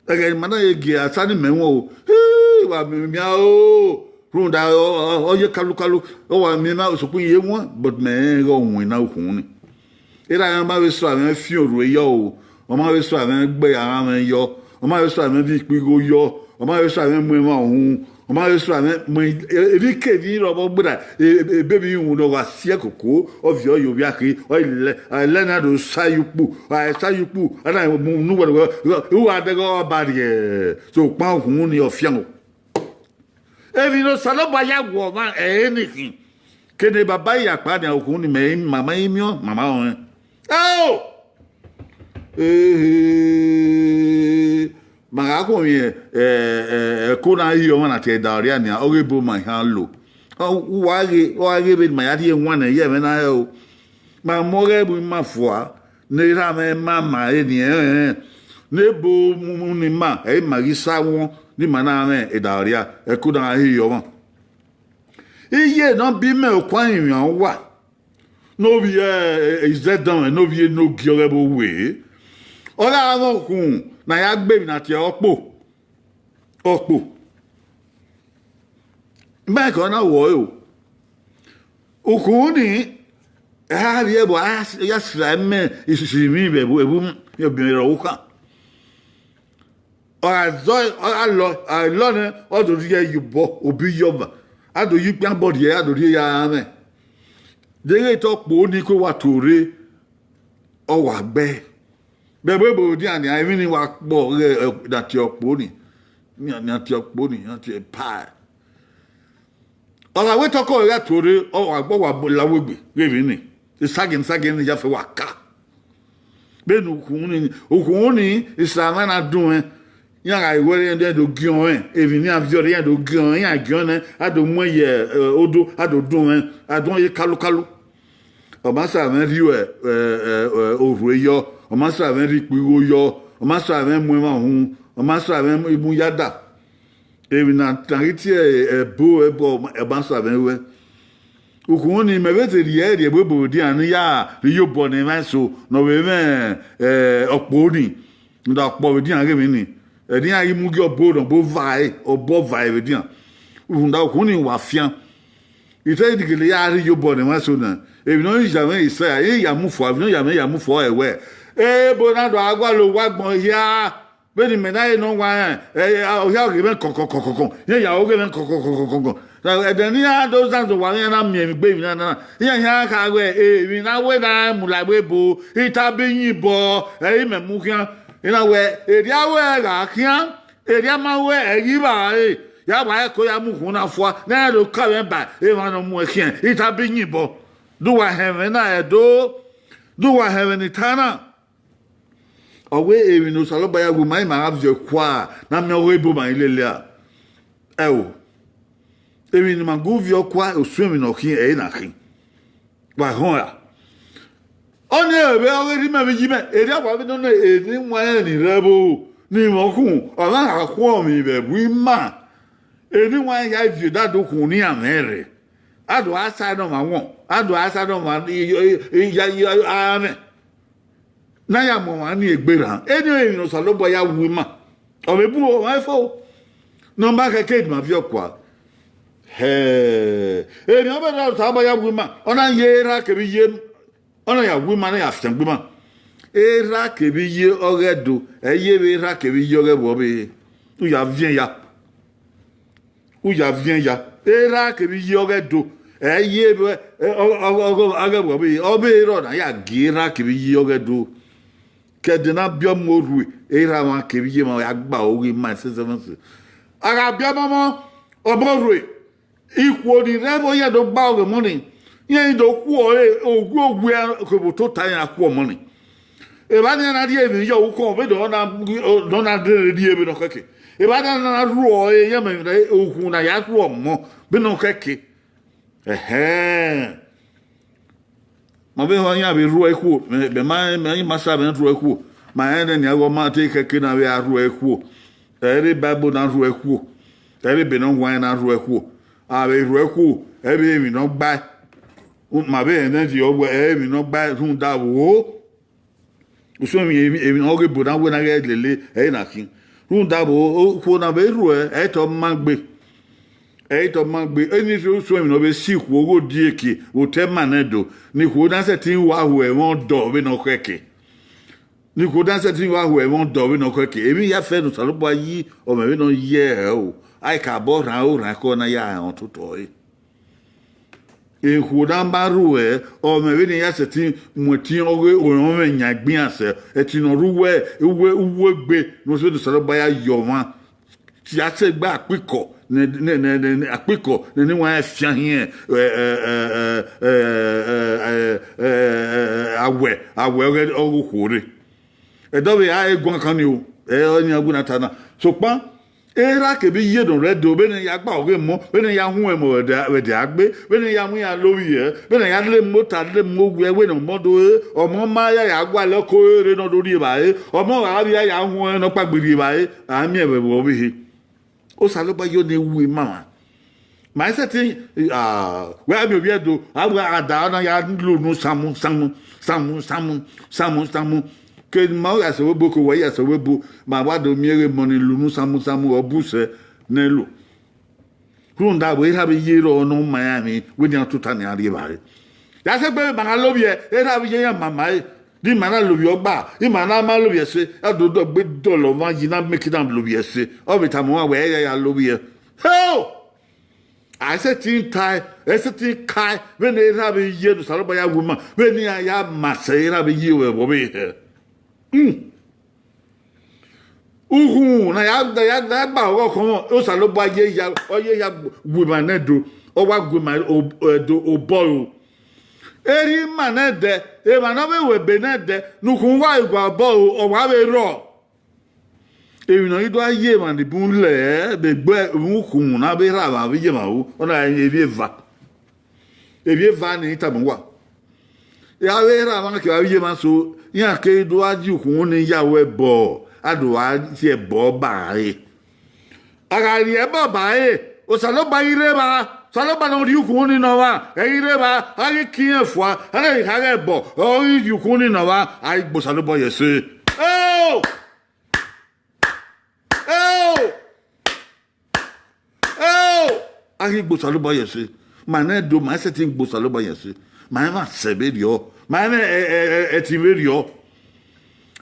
Ẹghẹ ne ima na ye gie asa ne imẹ wọn o. Hii, wa miẹn o. Rhunmwuda ọ, ọ, ọ ye kalukalu. Ọ wa miẹn ma sokpan ye wọn, but mẹ rẹn ighẹ ọ winna ukhunmwu ni. Erha mwẹ ma vbe sẹ avbe fian orhu ye o. Ọ ma vbe sẹ avbe gbe aranmwẹ yọ. Ọ ma vbe sẹ avbe viọ ikpigho yọ. Ọ ma vbe sẹ avbe mu emwa uhunmwu. Ọ ma vbe sẹ avbe mu emwi kevbi rọ vbọ gberra. E, e, ebe vbe iwinna ọ gha siẹ koko, ọ viọ ye ovbi akhi, ọ i lẹ, a lẹ na do sa ye ukpu, a sa ye ukpu, a na mu ne uwẹ, uwẹ, uwẹ adẹghe ọ ba rriẹ, sokpan ukhunmwu ni ọ fian o. Emwi ne Osanobua ya wu ọmwa ẹre ni khin. Kene baba ya kpa nian, ukhunmwu ni mẹ, mama i miẹn, mama ọnrẹn. Ao! Ehe, ma gha khuọnmwi, ẹ, ẹ, ẹko na rhie ọmwa na tie ẹre da ọria nian, ọ ghe ebo ma i han lo. Ọ, uwa ghe, ọ gha ghe vbene ma ya rhie wan nẹ, ye ẹmwẹ na hẹ o. Ma mu ọghẹ mu ima fua, ne erha mwẹ ma ma eni ẹnrẹn, ne ebo mu ni ima, ẹ i ma ghi sa wọn, ne ima na mwẹ ẹre da ọria, ẹko na gha rhie ọmwa. Iye ne ọ bi mẹ okuarinmwian uwa, ne ovbi, ẹ, izẹdọmwẹ, ne ovbi enogie ọghe ẹvbo wee. Ọ gha mwẹ ukhunmwu, ne a ya gbe emwi na tie ọkpo, ọkpo. Mẹ kọ na wọ ẹre o. Ukhunmwu ni, a vbiẹ ẹbọ, a ya sira mẹ isisi emwi vbe ẹvbo, ẹvbo, ọbiẹmwẹ rọ ru khan. Ọ gha zọ, ọ gha lọ, a lọ nẹ, ọ do rhie ye obọ, obi yọ ọmwa, a do ye ikpian obọ rhie, a do rhie ya mwẹ. Deghẹ te ọkpo ni ke wa to rre, ọ wa gbe. Vbe ẹvbo ebo dian nian, emwi ni wa kpọ ghẹ, ẹ, na tie ọkpo ni, na tie ọkpo ni, na tie pa. Ọ gha wẹ te ọkọ ẹre gha to rre, ọ wa gbe, ọ wa la uwu egbe ghe emwi ni. Esagiẹn esagiẹn ni ya fẹ wa ka. Vbene ukhunmwu ni, ukhunmwu ni, isama na dun ẹn, iran gha wẹ iran do giẹn ọnrẹn, emwi ne iran viọ rre iran do giẹn ọnrẹn, iran giẹn ọnrẹn, a do mu ẹn ye, ẹ, odo, a do dun ẹn, a dun ẹn ye kalukalu. Ọ ma sa mwẹ rhie, ẹ, ẹ, ẹ, orhue yọ, ọ ma sa mwẹ rhie ikpigho yọ, ọ ma sa mwẹ mu emwa uhunmwu, ọ ma sa mwẹ mu yada. Emwi na tan ghi tie ẹbo ẹbọ, ọ ma sa mwẹ ruẹ. Ukhunmwu ni, mẹ vbe te rhie rhie ẹvbo ebo dian ne I ya rhie ye obọ ne emwa eso ne ọ vbe mwẹ, ẹ, ọkpo ni. Rhunmwuda ọkpọ vbe dian ghe emwi ni, ẹdẹ iran ghi mu gie ọbo ne ọbo vae, ọbo vae vbe dian. Rhunmwuda ukhunmwu ni wa fian. I te gele ya rhie ye obọ ne emwa eso na. Emwi ne ọ ya mwẹ Isaiah, I ya mu fua, emwi ne ọ ya mwẹ ya mu fua ẹre wẹ, ebo na do a gualọ owa agbọn hia. Vbene imẹ na re ne ọ wa rẹn, ẹ, ẹ, ọ hia ghe mwẹ kọkọkọkọkọ, iran ya ghe mwẹ kọkọkọkọkọ. Ẹdẹ ne iran do zanzan owa, iran na miẹn emwi gbe emwi na na, iran hia kha wẹ, emwi na wẹ na mu la ẹvbo ebo, I tama iyinbọ, ẹ i mẹ mu khian. I na wẹ, erriọ wẹ gha khian, erriọ ma wẹ ẹ ghi vba re, ya wa ẹko ya mu ukhunmwu na fua, ne a do ka mwẹ ba emwa ne ọ mu ẹn khian, I tama iyinbọ. Do uwa họn ẹmwẹ na ẹdo, do uwa họn ẹmwẹ ne I ta na. Ọ wẹ emwi ne Osanobua ya wu ma ima gha viọ kua, ne a miẹn ọghe ebo ma i lele a. Ẹo, emwi ne ima gu viọ kua, osuẹn emwi ne ọ khin, ẹre na khin. Wa họn ra? Ọnii vbe ọghe rhie imẹ vbe iye imẹ, erriọ wa vbe nọ ne eni wanrẹn ni rre ẹvbo, ni mwẹ ọkhun, ọ na gha khuọnmwi vbe ẹvbo ima. Eni wanrẹn ya viọ dadu khun ne iran mwẹ rre. A do a sa ne ọmwa wọn, a do a sa ne ọmwa i, i, i, ya, ya, a mwẹ. Ne a ya mu ọmwa ni egbe rran, eni ọnrẹn emwi ne Osanobua ya wu ima. Ọ vbe bu ọmwa fo, ne ọ ma khẹke ma viọ kua. Hẹ, emwi ọvbehe ne Osanobua ya wu ima, ọ na ye erha kevbe iye, ọ na ya wu ima, na ya fiangbe ima. Erha kevbe iye ọghe Ẹdo, ẹ i ye vbe erha kevbe iye ọghe ẹvbo ọvbehe. U ya viẹn ya. U ya viẹn ya. Erha kevbe iye ọghe Ẹdo, ẹ i ye vbe, ẹ, ọ, ọ, ọ, ọ, ọghe ẹvbo ọvbehe, ọvbehe rrọọ na ya gie erha kevbe iye ọghe Ẹdo. Ke ẹdẹ na biẹ ọmọ orhue, erha mwa kevbe iye mwa ya gba oghe ima ẹsẹsẹmwẹsẹ. A gha biẹ ọmọ ọmọ, ọmọ orhue, ikhuo ni rre ẹvbo ya do gba ọghe ọmọ ni, iran i do khuo ẹre, owiogwi kevbe otota iran khuo ọmọ ni. Evba nian na rhie emwi ye ukhọnmwọ vbene ọ na, ọ na rherhe rrie vbene ọ khẹke. Evba nian na rhuọ ẹre, iran mẹ ukhunmwu na ya rhuọ ọmọ vbene ọ khẹke. Ẹhẹn. Ma vbe họn iran vbe rhuẹ ikhuo, mẹ, mẹ ma, mẹ ma sa mwẹ rhuẹ ikhuo. Ma rẹn nẹ nian, ọ ma te khẹke na vbe a rhuẹ ikhuo. Ẹ i re Baibol na rhuẹ ikhuo. Ẹ i re ebe ne ọ huanrẹn na rhuẹ ikhuo. A vbe rhuẹ ikhuo, ẹ i vbe emwi ne ọ gbae. Ma vbe rẹn nẹ, ọ wẹ ẹ i re emwi ne ọ gbae rhunmwuda vbo. Usun emwi, emwi, emwi ne ọ ghe ebo na wẹ na ghẹ lele, ẹ i na khin. Rhunmwuda vbo, okhuo na vbe rhuẹ, ẹ i te ọ ma gbe. Ẹ i te ọ ma gbe, eni rhie usun emwi ne ọ vbe si ikhuo ghe odieke vbe otọ ima nẹ do, ne ikhuo na sẹtin wa hu ẹmwẹ ọdọ vbene ọ khẹke. Ne ikhuo na sẹtin wa hu ẹmwẹ ọdọ vbene ọ khẹke. Emwi hia fẹ ne Osanobua yi ọmwẹ vbene ọ yi ẹre o. A i ka bọ rhan o, rhan ẹko na ya rẹn ototọ ẹre. Ikhuo na ma rhuẹ, ọ mwẹ vbene iran sẹtin mu ẹtin ọghe orọnmwẹ yan egbe iran sẹ, ẹtin ne ọ rre uwu, uwu, uwu egbe ne ọ sẹ ne Osanobua ya ye ọmwa. Ti a sẹ gbe akpikọ ne, ne, ne, ne, ne, akpikọ ne eni wanrẹn fian hiẹn, ẹ, ẹ, awẹ, awẹ ọghe, ọghe okhuo rre. Ẹdẹ ọvbehe a i guan kan ni o, ẹ, ọnii a wina ta na. Sokpan, erha kevbe iye ne ọ rre Ẹdo, vbene ya gba ọghe emọ, vbene ya huẹn emọ vbe ẹdẹ, vbe ẹdẹ agbe, vbene ya mu iran lovbiẹ, vbene ya le emota, le emọ owiẹ, wẹ ne ọmọ do re, ọmọ ma ya ya gualọ ko rre ne ọ do rri evbare, ọmọ gha vbe ya ya huẹn ne ọ kpaegbe rri evbare, a miẹn vbe ẹvbo ọvbehe. Osanobua yo ne wu ima mwa. Ma i sẹtin, ah, wẹ a miẹn ovbi Ẹdo, a wẹ a da, ọ na ya lo unu samu, samu, samu, samu, samu, samu. Ke ma ya sẹ vbe ebo, ke uwa ya sẹ vbe ebo, ma wa do miẹn ghe emọ ni lunu samusamu, ọ bu sẹ ne lo. Rhunmwuda vbe erha vbe iye rrọọ ne ọ ma iran emwi, wẹ nian tota nian rri evbare. Ya sẹ egbe vbe ima na lovbiẹ, erha vbe iye iran ma ma ẹre. Di ima na lovbiẹ ọgba, ima na ma lovbiẹ ẹse, a do dọgbe dọlọ ọmwa yi na make na lovbiẹ ẹse. Ọ vbe tama uwa wẹ ẹ ya ya lovbiẹ. Hell! A i sẹtin tae, ẹ i sẹtin kae vbene erha vbe iye ne Osanobua ya wu ima, vbene iran ya ma sẹ erha vbe iye vbe ẹvbo vbe hẹ. Ukhunmwu ne a ya, ne a ya, ne a ya gba ọghọ khọnmwọ, Osanobua ye ya, ọ ye ya gu ima ne Ẹdo, ọ wa gu ima o-, Ẹdo obọ ro. Erha ima nẹdẹ, emwa ne ọ vbe ru ebe nẹdẹ, ne ukhunmwu wa gha obọ ro, ọ wa vbe rrọọ. Emwi ne ọ ghi do gha ye emwa ni bun lẹ vbe egbe ukhunmwu ne a vbe rha vbe avbe iye emwa ru, ọ na emwi eva. Emwi eva ni I tama uwa. Avbe erha mwa kevbe avbe iye mwa eso, iran keghi do gha ye ukhunmwu ni ya ru ẹbọ, a do gha ye ẹbọ ba ẹre. A gha rhie ẹbọ ba ẹre, Osanobua ghi rre evba, Osanobua ne ọ rhie ukhunmwu ni nọ mwa, ẹ ghi rre evba, a ghi ke irẹn fua, a na ghi kha ghe ẹbọ, ọ ghi rhie ukhunmwu ni nọ mwa, a ghi gbe Osanobua ye ẹse. Eo! Eo! Eo! A ghi gbe Osanobua ye ẹse. Ma nẹ do, ma i sẹtin gbe Osanobua ye ẹse. Ma i mwẹ asẹ vberriọ, ma i mwẹ ẹ-, ẹ-, ẹ-, ẹtin vberriọ.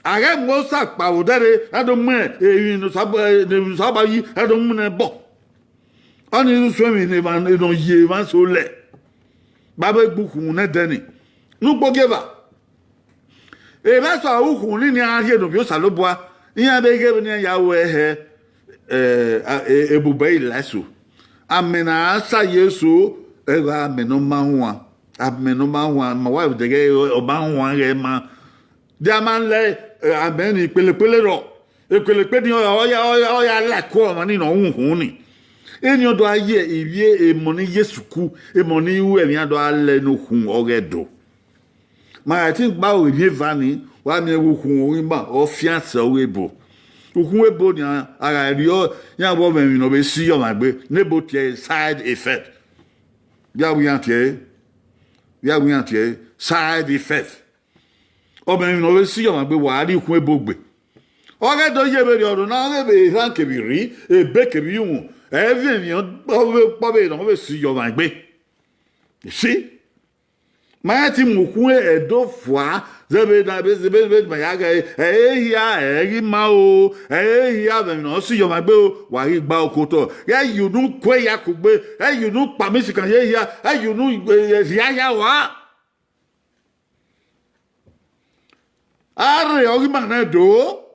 A ghẹ mu Osa kpao odẹ rre, a do mu emwi ne Osanobua, emwi ne Osanobua yi, a do mu nẹ bọ. Ọnii usun emwi ne emwa ne ọ ye emwa eso lẹ, vbe avbe egbe ukhunmwu nẹdẹ ni, ne ugbo gie eva. Emwa eso a ru ukhunmwu ni nian rhie ne ovbi Osanobua, iran vbe ghe vbene iran ya ru ẹre hẹ, eh, a, e-, ebubẹ i la eso. Amẹ ne a sa ye eso, ẹ gha amẹ ne ọ ma huan, amẹ ne ọ ma huan, ma wa vbe dẹghẹ ọ ma huan ghẹ ma. Dia ma lẹ, eh, amẹ ni kpelekpele rrọọ. Ekpelekpe ni ọ ya, ọ ya, ọ ya, ọ ya la ẹko ọmwa ni ne ọ ru ukhunmwu ni. Eni ọ do gha ye ivbi emọ ni ye sukuu, emọ ni ru ẹmwẹ iran do gha lẹ ne ukhunmwu ọghe Ẹdo. Ma gha te gba aro emwi eva ni, wa miẹn vbe ukhunmwu ọghe ima, ọ fian sẹ ọghe ebo. Ukhunmwu ebo nian, a gha rriọ, iran vbe ọmọ emwi ne ọ vbe si ye ọmwa egbe, ne ebo tie ẹre side effect. Vbe a wẹ iran tie ẹre, vbe a wẹ iran tie ẹre, side effect. Ọmọ emwi ne ọ vbe si ye ọmwa egbe, wa rrie ukhunmwu ebo gbe. Ọghe do ye vberriọ, ọna ọghe vbe erhan kevbe irri, ebe kevbe iwun, ẹ i vbe emwi ọvbehe ọkpọ vbe ne ọ vbe si ye ọmwa egbe. You see? Ma rẹn te mu ukhunmwu Ẹdo fua, zẹ vbe na, vbe, vbe, vbe ma ya ghẹ, ẹ i hia, ẹ i ghi ma o, ẹ i hia vbe emwi ne ọ si ye ọmwa egbe o, wa ghi gba oko otọ. Ghẹ ye unu kue ya kugbe, ghẹ ye unu kpama isikan ye hia, ghẹ ye unu, eh, rhia hia rua. A rre ọghe ima nẹ do,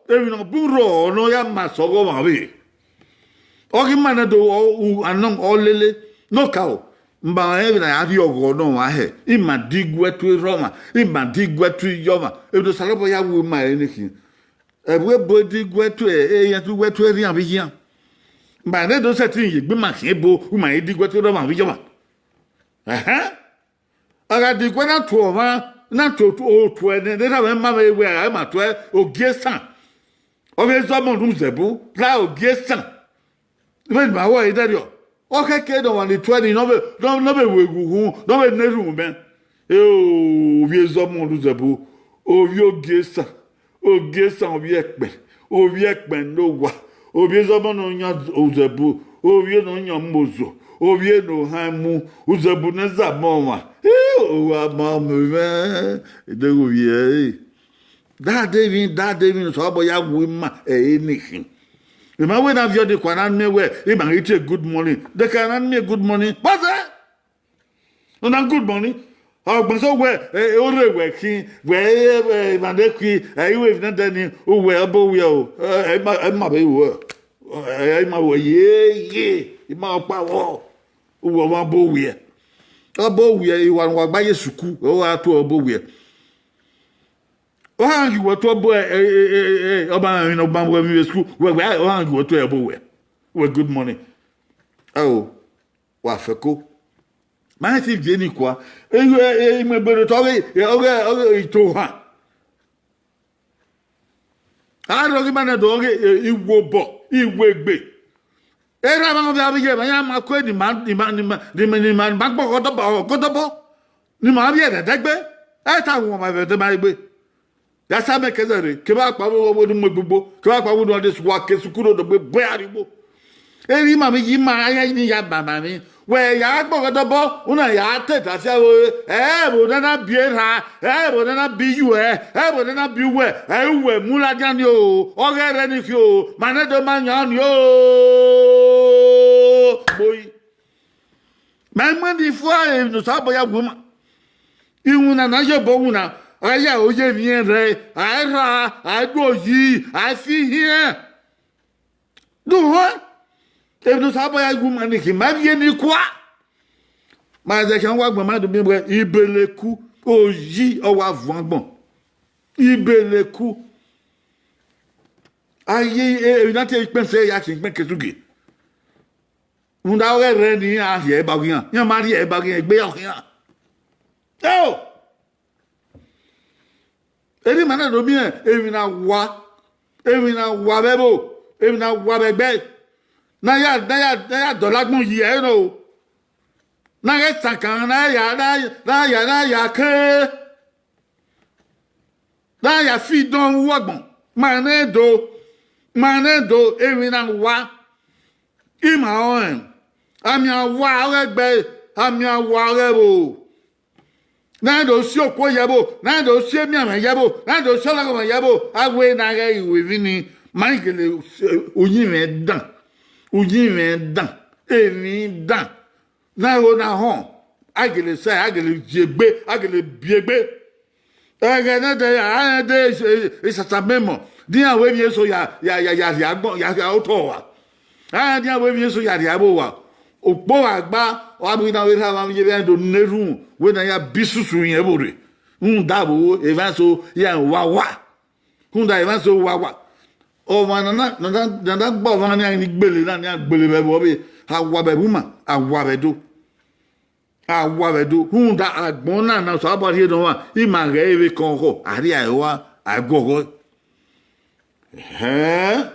emwi ne ọ bun rrọọ ne ọ ya ma sẹ ọghe ọmwa vbe. Ọghe ima nẹ do, ọ, u, anọ, ọ lele, ne okaro, ma rẹn vbene a ya rhie ọghọ ne ọmwa hẹ, ima diguẹ tu erha ọmwa, ima diguẹ tu iye ọmwa, emwi ne Osanobua ya wu ima ẹre nekhin. Ẹvbo ebo diguẹ tu, e, e, iran diguẹ tu erha iran vbe iran. Ma rẹn do sẹtin ye egbe ima khian ebo, ima i diguẹ tu erha ọmwa vbe iye ọmwa. Ẹhẹn. A gha diguẹ na tuẹ ọmwa, na tuẹ otu, otu ẹnẹ, ne erha mwẹ ma mwẹ wẹ a ma tuẹ Ogiesan. Ọ vbe zẹ ọmọ ne Uzẹbu, la Ogiesan. Vbene ma wẹ ẹre dẹrriọ. Ọ khẹke ne ọmwa ni tuẹ ni, ne ọ vbe, ne ọ, ne ọ vbe ru eghuhu, ne ọ vbe na erhunmwu mẹ. Eo, ovbi ezọmọ ne Uzẹbu, ovbi Ogiesan. Ogiesan ovbi ẹkpẹn, ovbi ẹkpẹn ne owa, ovbi ezọmọ ne ọ yan Uzẹbu, ovbi ne ọ yan Mozo, ovbi ne ọ han mu, Uzẹbu ne zama ọmwa. Ii, owa ma mwẹ, edeghe ovbi ẹre. Dade emwi, dade emwi ne Osanobua ya wu ima ẹre nekhin. Ima wẹ na viọ dekua na miẹn wẹ, ima ghi tie good morning. Dekua na miẹn good morning. What's that? Una good morning. Ọgbẹn sẹ wẹ, e, e, orre wẹ khin, wẹ, e, e, emwa ne khin, ẹ i ru emwi nẹdẹ ni, uwẹ ọbo wiẹ o, ẹ, ẹ ma, ẹ ma vbe ru ẹ, ẹ, ẹ ma vbe ye, ye, ima ọkpa vbọ, uwẹ ọmwa ọbo wiẹ. Ọbo wiẹ, iwa ne uwa gba ye sukuu, ọ gha tuẹ ọbo wiẹ. Ọ gha ghi wẹ tuẹ ọbo, ẹ, ẹ, ẹ, ẹ, ẹ, ọba emwi ne ọba wẹ vbe sukuu, wẹ, wẹ, ọ gha ghi wẹ tuẹ ọbo wẹ. Wẹ good morning. Ẹ o, wa fẹko. Ma rẹn te viẹ ni kua. E, e, e, imẹ gbe rre otọ ọghe, ọghe, ọghe itohan. A rhie ọghe ima nẹ do ọghe, e, iwobọ, iwegbe. Erha mwa vbe avbe iye mwa, iran ma kue ne ima, ne ima, ne ima, ne ima, ne ima gbọghọ ọdọbọ, ọgọdọbọ. Ne ima vbiẹ ẹdẹdẹgbe. Ẹ ta wọn ma vbe ẹdẹ ma egbe. Ya sa mẹ kẹzẹ rre, kevbe akpa vbe ne mu egbugbo, kevbe akpa vbe ne ọ de sua ke sukuru odogbe bọ ya rrie igbo. Erha ima vbe yi ima, a ya ni ya ba ma emwi. Wẹ ya gbe ọghe dọbọ, una ya te da fia ro, ẹ, ẹvbo ne a na biẹ erha, ẹ, ẹvbo ne a na biẹ iyuẹ, ẹ, ẹvbo ne a na biẹ uwẹ, ẹ, uwẹ mu ladian ni o, ọghe ẹrrẹ ni khin o, ma nẹ do ma yan ọnii o. Gbe ori. Ma i mu ẹn ni fua emwi ne Osanobua ya wu ima. Iwinna na ye obọ winna, a ya ro ye emwi rẹn, a i rha, a i do yi, a i fi hiẹn. Do họn, emwi ne Osanobua ya wu ima ni khin, ma viọ eni kua. Ma zẹ khian wa gbẹn ma do miẹn wẹ Ibeleku, oyi ọ wa vuọn agbọn. Ibeleku. A ye emwi na te ikpẹn sẹ ya khin ikpẹn kesugie. Rhunmwuda ọghe ẹrrẹ ni iran rhie ẹre ba ghe iran, iran ma rhie ẹre ba ghe iran, egbe ya khian. Eo! Erha ima na do miẹn emwi ne a wa, emwi ne a wa vbe ẹvbo, emwi ne a wa vbe ẹgbẹe, ne a ya, ne a ya, ne a ya dọlọ agbọn yi ẹre nọ o. Ne a ghẹ sankan, ne a ya, ne a ya, ne a ya, ne a ya ke, ne a ya fi idọn vbe uwu agbọn, ma nẹ do, ma nẹ do, emwi ne a wa, ima rẹn, a miẹn a wa ọghe ẹgbẹe, a miẹn a wa ọghe ẹvbo. Na do si okuo ye ẹvbo, na do si emianmwẹ ye ẹvbo, na do si ọlọghọmwa ye ẹvbo, a wẹ ne a ghẹ ru emwi ni, ma i gele, uyinmwẹ dan, uyinmwẹ dan, emwi dan, na ho na họn, a gele sẹ, a gele ziegbe, a gele biegbe. Ẹghẹ nẹdẹ, a rẹn de isata memọ, de iran wẹ emwi eso ya, ya, ya, ya rhie agbọn, ya rhie otọ owa. A rẹn de iran wẹ emwi eso ya rhie avbe owa. Ukpo gha gba, ọ gha vbe na vbe rha emwa ye vbe iran do na erhunmwu, wẹ ne a ya bi isusu rẹn vbe rre. Rhunmwuda vbo, emwa eso ya rẹn wa wa. Rhunmwuda emwa eso wa wa. Ọmwa ne a na, ne a na, ne a na gba ọmwa nian ni gbele na, nian gbele vbe ẹvbo ọvbehe, a wa vbe ẹvbo ima, a wa vbe Ẹdo. A wa vbe Ẹdo, rhunmwuda agbọn na ne Osanobua rhie ne ọmwa, ima ghẹ re vbe ekọnkhọ, a rhie ẹre rua, a guọghọ. Ẹhẹn,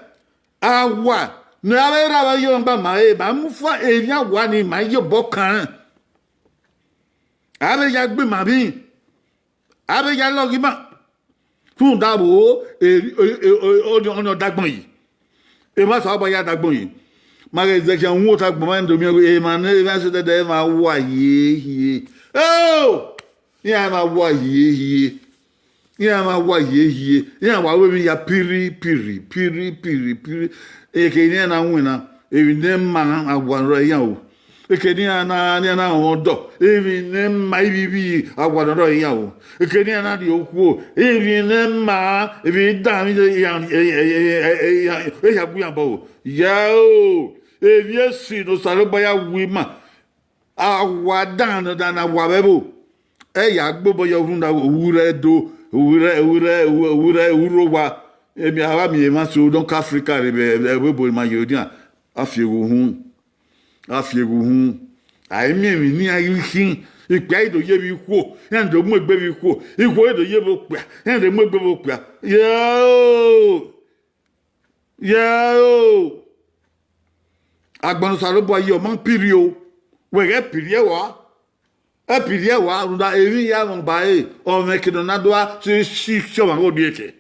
a wa ne a vbe rre avbe iye ọmwa gba ma re, ma mu fua emwi a wa ni, ma ye obọ kan rẹn. A vbe ya gbe ima vbi, a vbe ya lọghe ima. Rhunmwuda vbo, ọnii ọ dagbọn yi, emwa Osanobua ya dagbọn yi. Ma ghẹ zẹ khian, uhunmwu ota agbọn ma do miẹn wẹ emwa ne emwa eso dẹdẹ, emwa wa hie hie. Eo, iran emwa wa hie hie, iran emwa wa hie hie, iran wa ru emwi ya piri piri piri piri piri. Eke ne iran na winna, emwi ne ma a wa rrọọ iran o. Eke ne iran na, ne iran na rọnmwẹ ọdọ, emwi ne ma ivbi ivbi a wa rrọọ iran o. Eke ne iran na rhie okhuo, emwi ne ma, emwi dan, iran, iran gu iran obọ o. Yao, emwi esi ne Osanobua ya wu ima. A wa dan ne a wa vbe ẹvbo, ẹ ya gbe obọ yọ, rhunmwuda vbo, vbe u rre Ẹdo, vbe u rre, vbe u rre, vbe u rre, vbe u rre owa. Emwi a wa miẹn emwa so ne ọ ka Africa rre vbe ẹvbo ebo ne ima ye odian, a fi egho uhunmwu, a fi egho uhunmwu. A i miẹn emwi ne iran ghi khin, ikpia i do ye vbe ikhuo, iran do mu egbe vbe ikhuo, ikhuo i do ye vbe okpia, iran do mu egbe vbe okpia. Yao! Yao! Agbọn ne Osanobua ye, ọ ma piri o, wẹ ghẹ piri ẹwa, ẹ piri ẹwa, rhunmwuda emwi ya mwẹ ba ẹre, ọ mwẹ eke ne ọ na do gha si, si, si ọmwa ghe orhieke.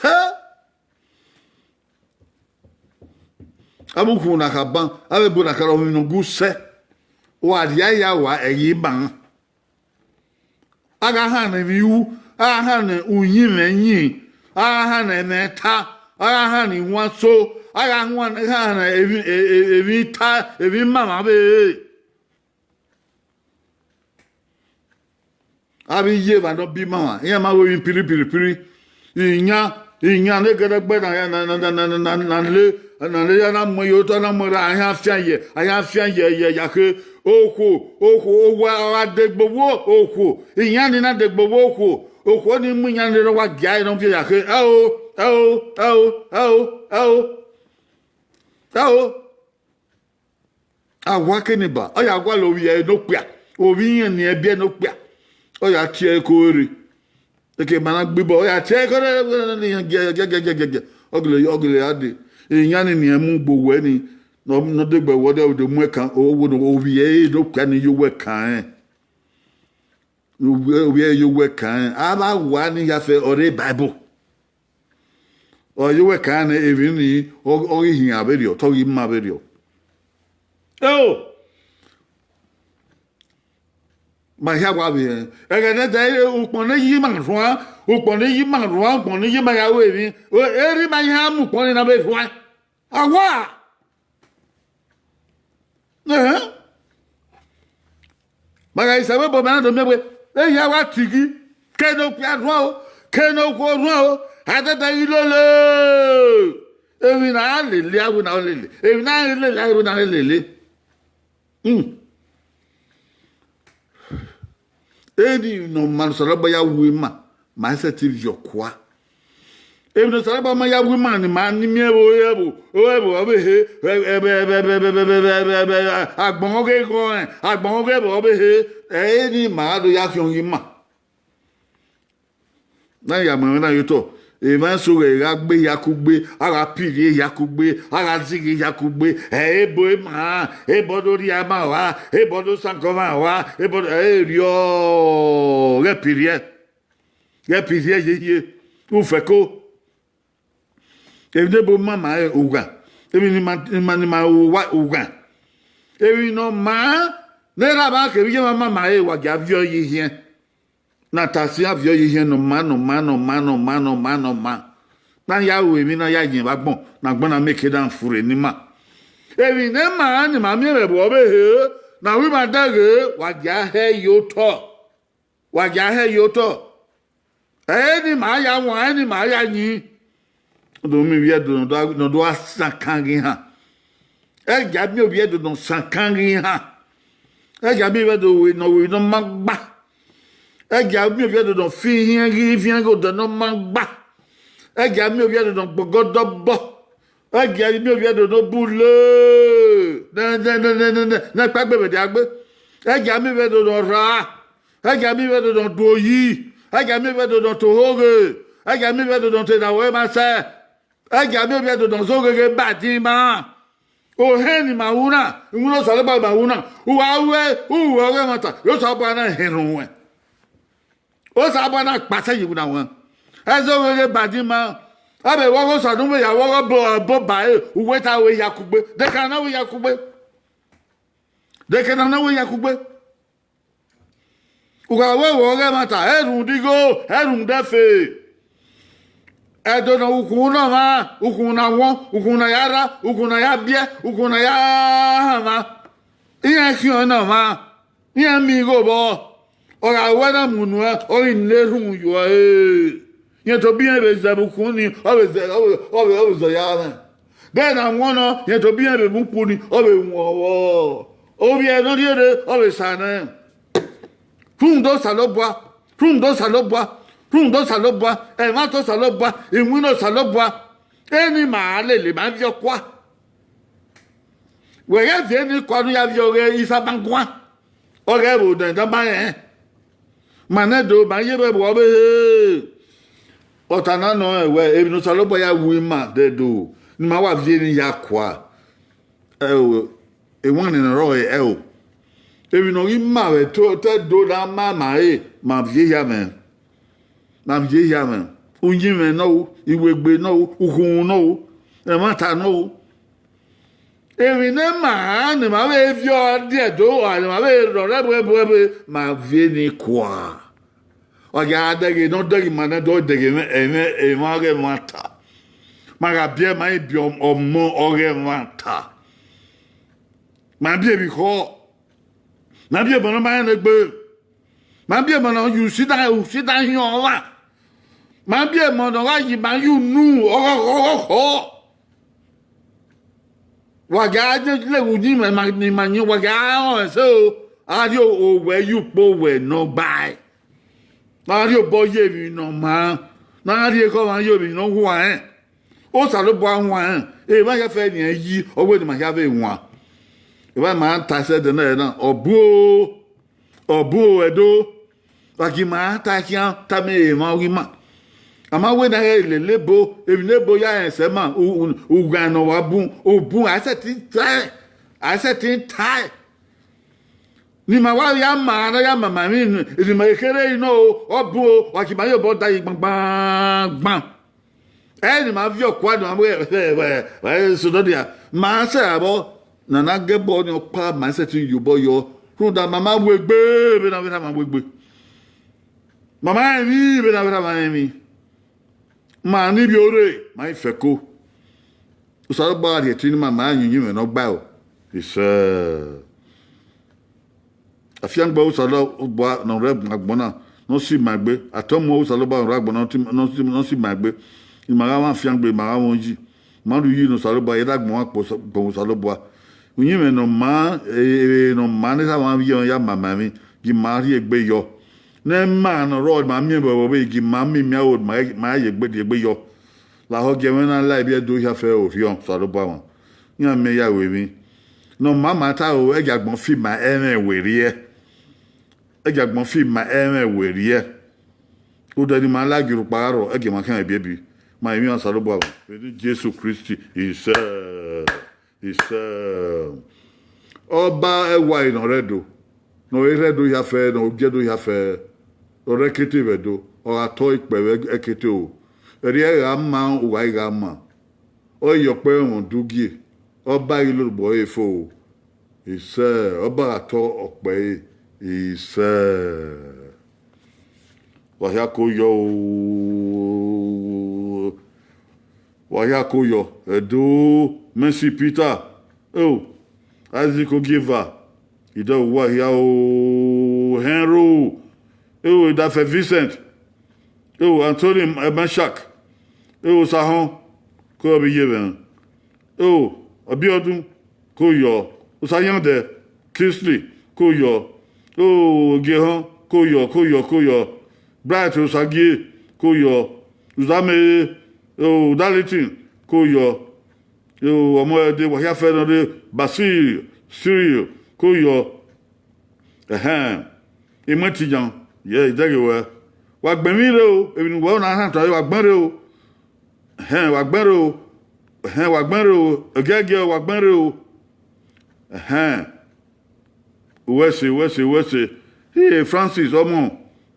Hẹ! Avbe ukhunmwu na kha ban, avbe ebo na kha rọ mwẹ emwi ne ọ gu sẹ, wa rhie ya wa ẹghẹ ima. A gha hannọ emwi ru, a gha hannọ uyinmwẹ yin, a gha hannọ ẹmwẹ ta, a gha hannọ iwan so, a gha hannọ emwi, e, e, emwi ta, emwi mamwa vbe. Avbe iye evba ne ọ bi mamwa, iran ma ru emwi piripiripiri. Iyan, iyan ne gẹdẹgbẹ na, na, na, na, na, na le, na le ya na mu ye otọ, na mu ra, a yan fian ye, a yan fian ye, ye, ya khe. Okhuo, okhuo, owa, ọ gha degbe owa okhuo. Iyan ni na degbe owa okhuo. Okhuo ni mu iyan ni rre, ọ wa gia ẹre ne ọ viọ ya khe. Ẹo, ẹo, ẹo, ẹo, ẹo, ẹo. A wa ke ni ba, ọ ya gualọ ovbi ẹre ne okpia, ovbi iran ni ẹbiẹ ne okpia, ọ ya tie ẹre ko rre. Eke ma na gbe ibọ, ọ ya tie ẹre ko rre, ọ gele, ọ gele ya dee. Iran ni ne irẹn mu gbe owẹ ni, ne ọ, ne ọ degbe wẹ, ọ de mu ẹkan, ovbi ẹre ne okpia ni ye owẹ kan rẹn. Ovbi ẹre ye owẹ kan, a vbe wa ni ya fẹ ọre Bible. Ọ ye owẹ kan nẹ, emwi ni ọ ghi hin avberriọ, te ọ ghi ma vberriọ. Eo, ma hia wa vbe rẹn. Ẹghẹ nẹdẹ, ukpọn ne iye ima rhuan, ukpọn ne iye ima rhuan, ukpọn ne iye ima ya ru emwi, erha ima ya mu ukpọn nii na vbe rhuan. A wa. Ẹhẹn. Ma gha sẹ vbe obọ mẹ na do miẹn wẹẹ, ehia wa tighi, ke ne okpia rhuan o, ke ne okhuo rhuan o, a dẹdẹ ghi lele. Emwi ne a lele, a wẹ ne a lele. Emwi ne a lele, a wẹ ne a lele. Hmm. Eni ne ọ ma ne Osanobua ya wu ima, ma i sẹtin viọ kua. Emwi ne Osanobua ma ya wu ima ne ima ni miẹn vbe ore ẹvbo, ore ẹvbo ọvbehe, agbọn ọghe ghọẹn, agbọn ọghe ẹvbo ọvbehe, ẹ i re ne ima do ya khian ọghe ima. Na ya mu ẹmwẹ na ye otọ, emwa eso ghẹ gha gbe hia kugbe, a gha pirrie hia kugbe, a gha zighi hia kugbe, ẹ i re ebo ima, ebo do rhia ima ua, ebo do sankọ ima ua, ebo do, ẹ i re erriọ, ghẹ pirriẹ, ghẹ pirriẹ yehie, ufẹko. Emwi ne ebo ma ma re ugha, emwi ne ima, ima, ne ima ru uwa ugha, emwi ne ọ maa ne erha mwa kevbe iye mwa ma ma re, wa gia viọ ye ihiẹn. Na ta siẹn, a viọ ye ihiẹn ne ọ maa, ne ọ maa, ne ọ maa, ne ọ maa, ne ọ maa, ne ọ maa. Ne a ya ru emwi ne a ya yin vbe agbọn, ne agbọn na miẹn eke na furre ne ima. Emwi ne ima ne ima miẹn vbe ẹvbo ọvbehe, ne a ru ima dẹghe, wa gia hẹ ye otọ. Wa gia hẹ ye otọ. Ẹ i re ne ima ya wan, ẹ i re ne ima ya yin. Do miẹn ovbi Ẹdo ne ọ do gha sankan ghi han. Ẹ gia miẹn ovbi Ẹdo ne ọ sankan ghi han. Ẹ gia miẹn ovbi Ẹdo ne ọ ru emwi ne ọ ma gba. Ẹ gia miẹn ovbi Ẹdo ne ọ fi ihiẹn ghi, ifiẹn ghi odẹ ne ọ ma gba. Ẹ gia miẹn ovbi Ẹdo ne ọ gbọgọdọ bọ. Ẹ gia miẹn ovbi Ẹdo ne ọ bule. Ne, ne, ne, ne, ne, ne, ne ẹkpẹgbe vbe dia gbe. Ẹ gia miẹn ovbi Ẹdo ne ọ rha. Ẹ gia miẹn ovbi Ẹdo ne ọ do oyi. Ẹ gia miẹn ovbi Ẹdo ne ọ to ohoghe. Ẹ gia miẹn ovbi Ẹdo ne ọ te ne wẹ ma sẹ. Ẹ gia miẹn ovbi Ẹdo ne ọ zẹ ogheghe ba ẹdẹ ima. Ohẹn ne ima ru na, iwinna Osanobua ima ru na, u wa ru ẹre, u ru ọghe ẹmwata, Osanobua na hẹnrhẹn uwẹ. Osanobua na kpasẹ ye iwinna uwẹ. Ẹ zẹ ogheghe ba ẹdẹ ima. Ọ vbe vbe ọghe Osa ne u vbe ya vbe ọghe ọbo, ọbo ba ẹre, u wẹ te a wẹ hia kugbe. Dekẹn na wẹ hia kugbe. Dekẹn na wẹ hia kugbe. U gha wẹ vbe ọghe ẹmwata, ẹ rhunmwuda igho, ẹ rhunmwuda ẹfe. Ẹdo ne ukhunmwu ne ọmwa, ukhunmwu ne a wọn, ukhunmwu ne a ya rra, ukhunmwu ne a ya biẹ, ukhunmwu ne a ya hanmwa. Iran khian ne ọmwa, iran miẹn igho vbọ. Ọ gha ruẹ na mu nuẹn, ọ ghi na erhunmwu ye uẹ. Rẹn tobọ iran vbe zẹ vbe ukhunmwu ni, ọ vbe zẹ, ọ vbe, ọ vbe, ọ vbe zẹ ya mwẹ. Dẹ ne a wọn nọ, rẹn tobọ iran vbe mu ukpu ni, ọ vbe wọn ọvbọ. Ovbi ẹre ne ọ rhie rre, ọ vbe sa nẹ. Rhunmwuda Osanobua, rhunmwuda Osanobua, rhunmwuda Osanobua, ẹmwata Osanobua, iwinna Osanobua, eni ma lele ma viọ kua. Wẹ ghẹ viọ eni kua ne u ya viọ ọghe Isanbanguan, ọ ghẹ vbe odẹ da ma rẹn. Ma nẹ do, ma ye vbe ẹvbo ọvbehe. Ọta na nọ rẹn wẹ, emwi ne Osanobua ya wu ima dẹ do, ne ima wa viọ eni ya kua. Ẹo, ewanniẹn ne ọ rrọọ ẹo. Emwi ne ọ ghi ma vbe te, te do na ma ma re, ma viọ ehia mwẹ. Ma viọ ehia mwẹ. Uyinmwẹ nọ ru, iwegbe nọ ru, ukhunmwu nọ ru, ẹmwata nọ ru. Emwi ne ima, ne ima vbe viọ die Ẹdo, ne ima vbe rrọọ rẹ ẹvbo ẹvbo, ma viọ eni kua. Ọ ya dẹghe ne ọ dẹghe ima nẹ, do dẹghe ẹmwẹ, ẹmwẹ, emwa ọghe ẹmwata. Ma gha biẹ, ma i biẹ ọmọ ọghe ẹmwata. Ma biẹ vbe ikhọ. Ma biẹ emọ ne ọ ma rẹn egbe. Ma biẹ emọ ne ọ ye usina, usina hiọn ọmwa. Ma biẹ emọ ne ọ gha ye ima ye unu ọghọghọ. Wa gha lele uyinmwẹ ma, ne ima yin, wa gha rẹn ẹse o, a rhie owẹ ye ukpo owẹ ne ọ gbae. Ne a rhie obọ ye emwi ne ọ maa, ne a rhie ekhọmwa ye emwi ne ọ huanrẹn. Osanobua huanrẹn, emwa hia fẹ ne irẹn yi, ọ wẹ ne ima hia vbe wan. Emwa ma ta ẹsẹ ẹdẹ nẹ na, ọ bu o, ọ bu o Ẹdo. Wa gie ima ta khian tama emwa ọghe ima. A ma wẹ ne a ghẹ lele ebo, emwi ne ebo ya rẹn sẹ ma, u, u, ughan ne ọ wa bun, u bun, a i sẹtin tae, a i sẹtin tae. Ne ima wa ya ma, na ya ma ma emwi ne ima kherhe nọ o, ọ bun o, wa ki ma ye obọ da yi gbangbangban. Ẹ ne ima viọ ọkua ne ima wẹ sodọdia, ma sẹ abọ, na na gẹbọ ni ọkpa ma sẹtin ye obọ yọ, rhunmwuda ma ma wegbe vbene a vbe rha ma wegbe. Ma ma rẹn emwi vbene a vbe rha ma rẹn emwi. Ma ni vbiẹ ore, ma i fẹko. Osanobua rhie ẹtin ne ima ma yin uyinmwẹ ne ọ gbae o. Isẹ. Afiangbe Osanobua ne ọ rre agbọn na, ne ọ si ima egbe. Atọmọ Osanobua ne ọ rre agbọn na, ne ọ si, ne ọ si ima egbe. Ima gha mwẹ afiangbe, ima gha mwẹ uyi. Ma rhie uyi ne Osanobua, ye da agbọn mwa kpọ, kpọ Osanobua. Uyinmwẹ ne ọ ma, e, e, ne ọ ma ne erha mwa vbiẹ ya ma ma emwi, gi ima rhie egbe yọ. Ne ima ne ọ rrọọ, ma miẹn vbe ọvbehe, gi ima miẹn imianro, ma, ma ye egbe, rhie egbe yọ. Lahọ gie mwẹ na la ivbi Ẹdo hia fẹ orhiọn, Osanobua mwa. Iran miẹn ya ru emwi. Ne ọ ma ma ta o, ẹgie agbọn fi ima ẹmwẹ werriẹ. Ẹgie agbọn fi ima ẹmwẹ werriẹ. Odẹ ne ima la gie rhukpa gha rrọọ, ẹgie ma khian ebiebi. Ma emwi Osanobua mwa. Vbe eni Jesu Kristi, isẹ. Isẹ. Ọba ẹwae ne ọ rre Ẹdo, ne ọ rre Ẹdo hia fẹ, ne ọ gie Ẹdo hia fẹ, ọ rre ẹkete vbe Ẹdo, ọ gha tọ ikpẹ vbe ẹkete o. Ẹrriẹ gha ma, uwa i gha ma. Ọ i ye ọkpẹ ẹmwẹ udugie, ọba i lobọ ẹre fo o. Isẹ, ọba gha tọ ọkpẹ ẹre, isẹ. Wa hia ko yọ o. Wa hia ko yọ. Ẹdo, Mercy Peter. Eo, Isaac Ogieva. Idọ wa hia o. Henry. Eo, Idafẹ Vincent. Eo, Anthony Meshach. Eo, Sahọn. Ko vbe ye vbe. Eo, Abiọdun, ko yọ. Osayandẹ, Kingsley, ko yọ. Eo, Giehọn, ko yọ, ko yọ, ko yọ. Bright Osagie, ko yọ. Uzamere, eo, Darlington, ko yọ. Eo, ọmọ ẹdẹ wa hia fẹ nọ re, Basil, Cyril, ko yọ. Ẹhẹn, I mu ẹtin yan, yẹ, I dẹghe wẹ. Wa gbẹn emwi rre o, emwi ne uwẹ na rhan tuẹ, wa gbẹn rre o. Ẹhẹn, wa gbẹn rre o. Ẹhẹn, wa gbẹn rre o. Ẹgiẹgiẹ, wa gbẹn rre o. Ẹhẹn. Uwẹ ẹse, uwẹ ẹse, uwẹ ẹse. Hie Francis ọmọ.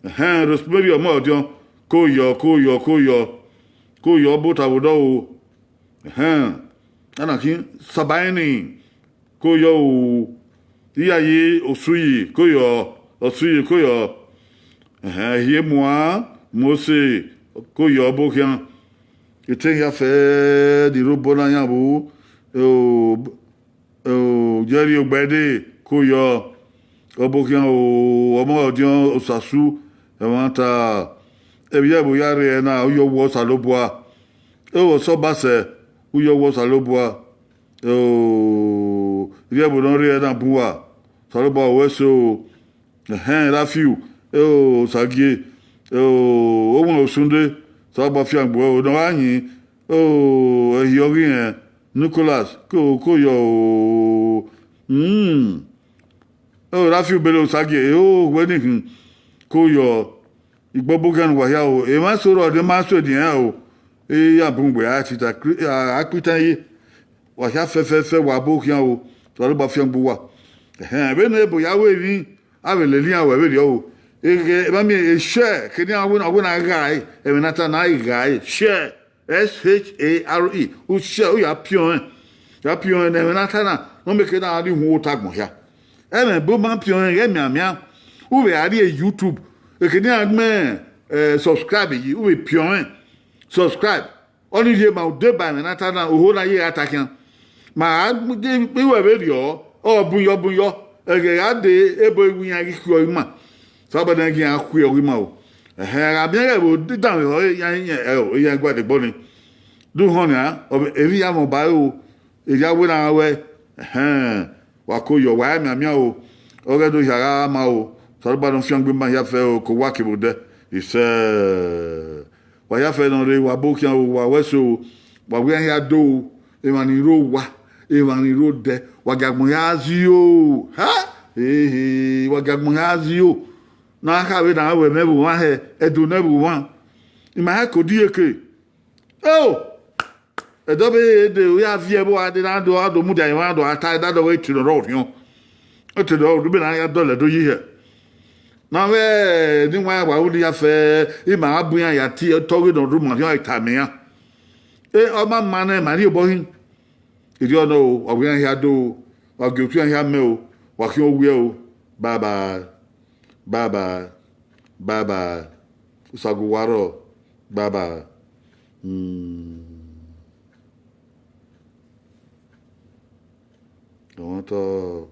Ẹhẹn, Rosemary ọmọ ọdiọn. Ko yọ, ko yọ, ko yọ. Ko yọ, ọ bota vbe odọ o. Ẹhẹn. Ana khin Sabaini. Ko yọ o. Iyayi Osuyi, ko yọ. Osuyi, ko yọ. Ẹhẹn, Ehiemuan Mose, ko yọ, ọbo khian. Ete hia fẹ ni rre obọ na yan vbo. O, o, Jerry Ogbẹde, ko yọ. Ọbo khian o, ọmọ ọdiọn Osasu, ẹmwata. Evbi ẹvbo ya rre na, u yọ wọ Osanobua. Eo, Ọsọbasẹ, u yọ wọ Osanobua. Eo, ivbi ẹvbo ne ọ rre na bun uwa, Osanobua wẹ ẹse o. Ẹhẹn, Rafiu, eo, Osagie, eo, Owan Osunde, Osanobua fiangbe uwẹ o, ne ọ gha yin, eo, ẹhi ọghe irẹn, Nicholas, ko, ko yọ o. Hmm. Eo, Rafiu Bello Osagie, eo, wẹ ni khin, ko yọ. Igbọbọ khian ne uwa hia o, emwa eso rrọọ ne ma so edian o, e ya bun gbe a tita kri-, a, a kpitan ye. Wa hia fẹfẹfẹ, wa bo khian o, Osanobua fiangbe uwa. Ẹhẹn, vbene ebo ya ru emwi, a vbe lele iran wẹ vberriọ o. Eghẹ, ma miẹn, e share, kene iran wẹ na, wẹ na gha ẹre, ẹmwẹ ne a ta na, a i gha ẹre, share, S H A R E, u share, u ya piọn ẹn, ya piọn ẹn ne ẹmwẹ ne a ta na, ne ọ miẹn ke na rhie uhunmwu ota agbọn hia. Ẹmwẹ ebo ma piọn ẹn ghẹ mianmian, u vbe a rrie YouTube, ekene iran gbẹn, eh, subscribe yi, u vbe piọn ẹn, subscribe. Ọnii rhie ma u deba ẹmwẹ ne a ta na, oho na ye gha ta khian. Ma gha de iwẹ vberriọ, ọ bun yọ, bun yọ, ẹghẹ gha de ebo iwu iran ghi khiọ ima. Sabọdẹ ghi iran khiọ ima o. Ẹhẹn, a gha miẹn ghẹ vbe danmwehọ iran, iran, iran gualọ egbọ nii. Do họn nian, ọ vbe, emwi ya mwẹ ọba ẹre o, erha wẹ na wẹ, ẹhẹn, wa ko yọ, wa mianmian o, ọghẹ do hia gha ma o, Osanobua ne ọ fiangbe ima hia fẹ o, ko wa kevbe odẹ, isẹ. Wa hia fẹ ne ọ rre, wa bo khian o, wa wẹ ẹse o, wa wẹ iran hia do o, emwa ni rre owa, emwa ni rre odẹ, wa gie agbọn hia zio, ha, ehe, wa gie agbọn hia zio, ne a kha vbe na wẹ mẹ vbe owa hẹ, Ẹdo nẹ vbe owa, ima hẹ ko die ke. Eo! Ẹdẹ ọvbehe dee, u ya viẹ vbe uwa dee, na do, a do mudia emwa, a do a ta ẹdadọ vbe etin ne ọ rre orhiọn. Ọ te dọ, ọ rhunmwuda ne a ya dọlọ Ẹdo yi hẹ. Ne a vbe ne iwinna wa ru ne iran fẹ, ima gha bu iran ya tie otọ ghe ne ọ rhunmwuda khian, ọ tama iran. E, ọ ma ma nẹ, ma rhie obọ hin. Erriọ nọ o, wa gu iran hia do o, wa gie otu iran hia mẹ o, wa khian owiẹ o. Bye bye. Bye bye. Bye bye. Usagu wa rrọọ. Bye bye. Hmm. Ọmwa tọ.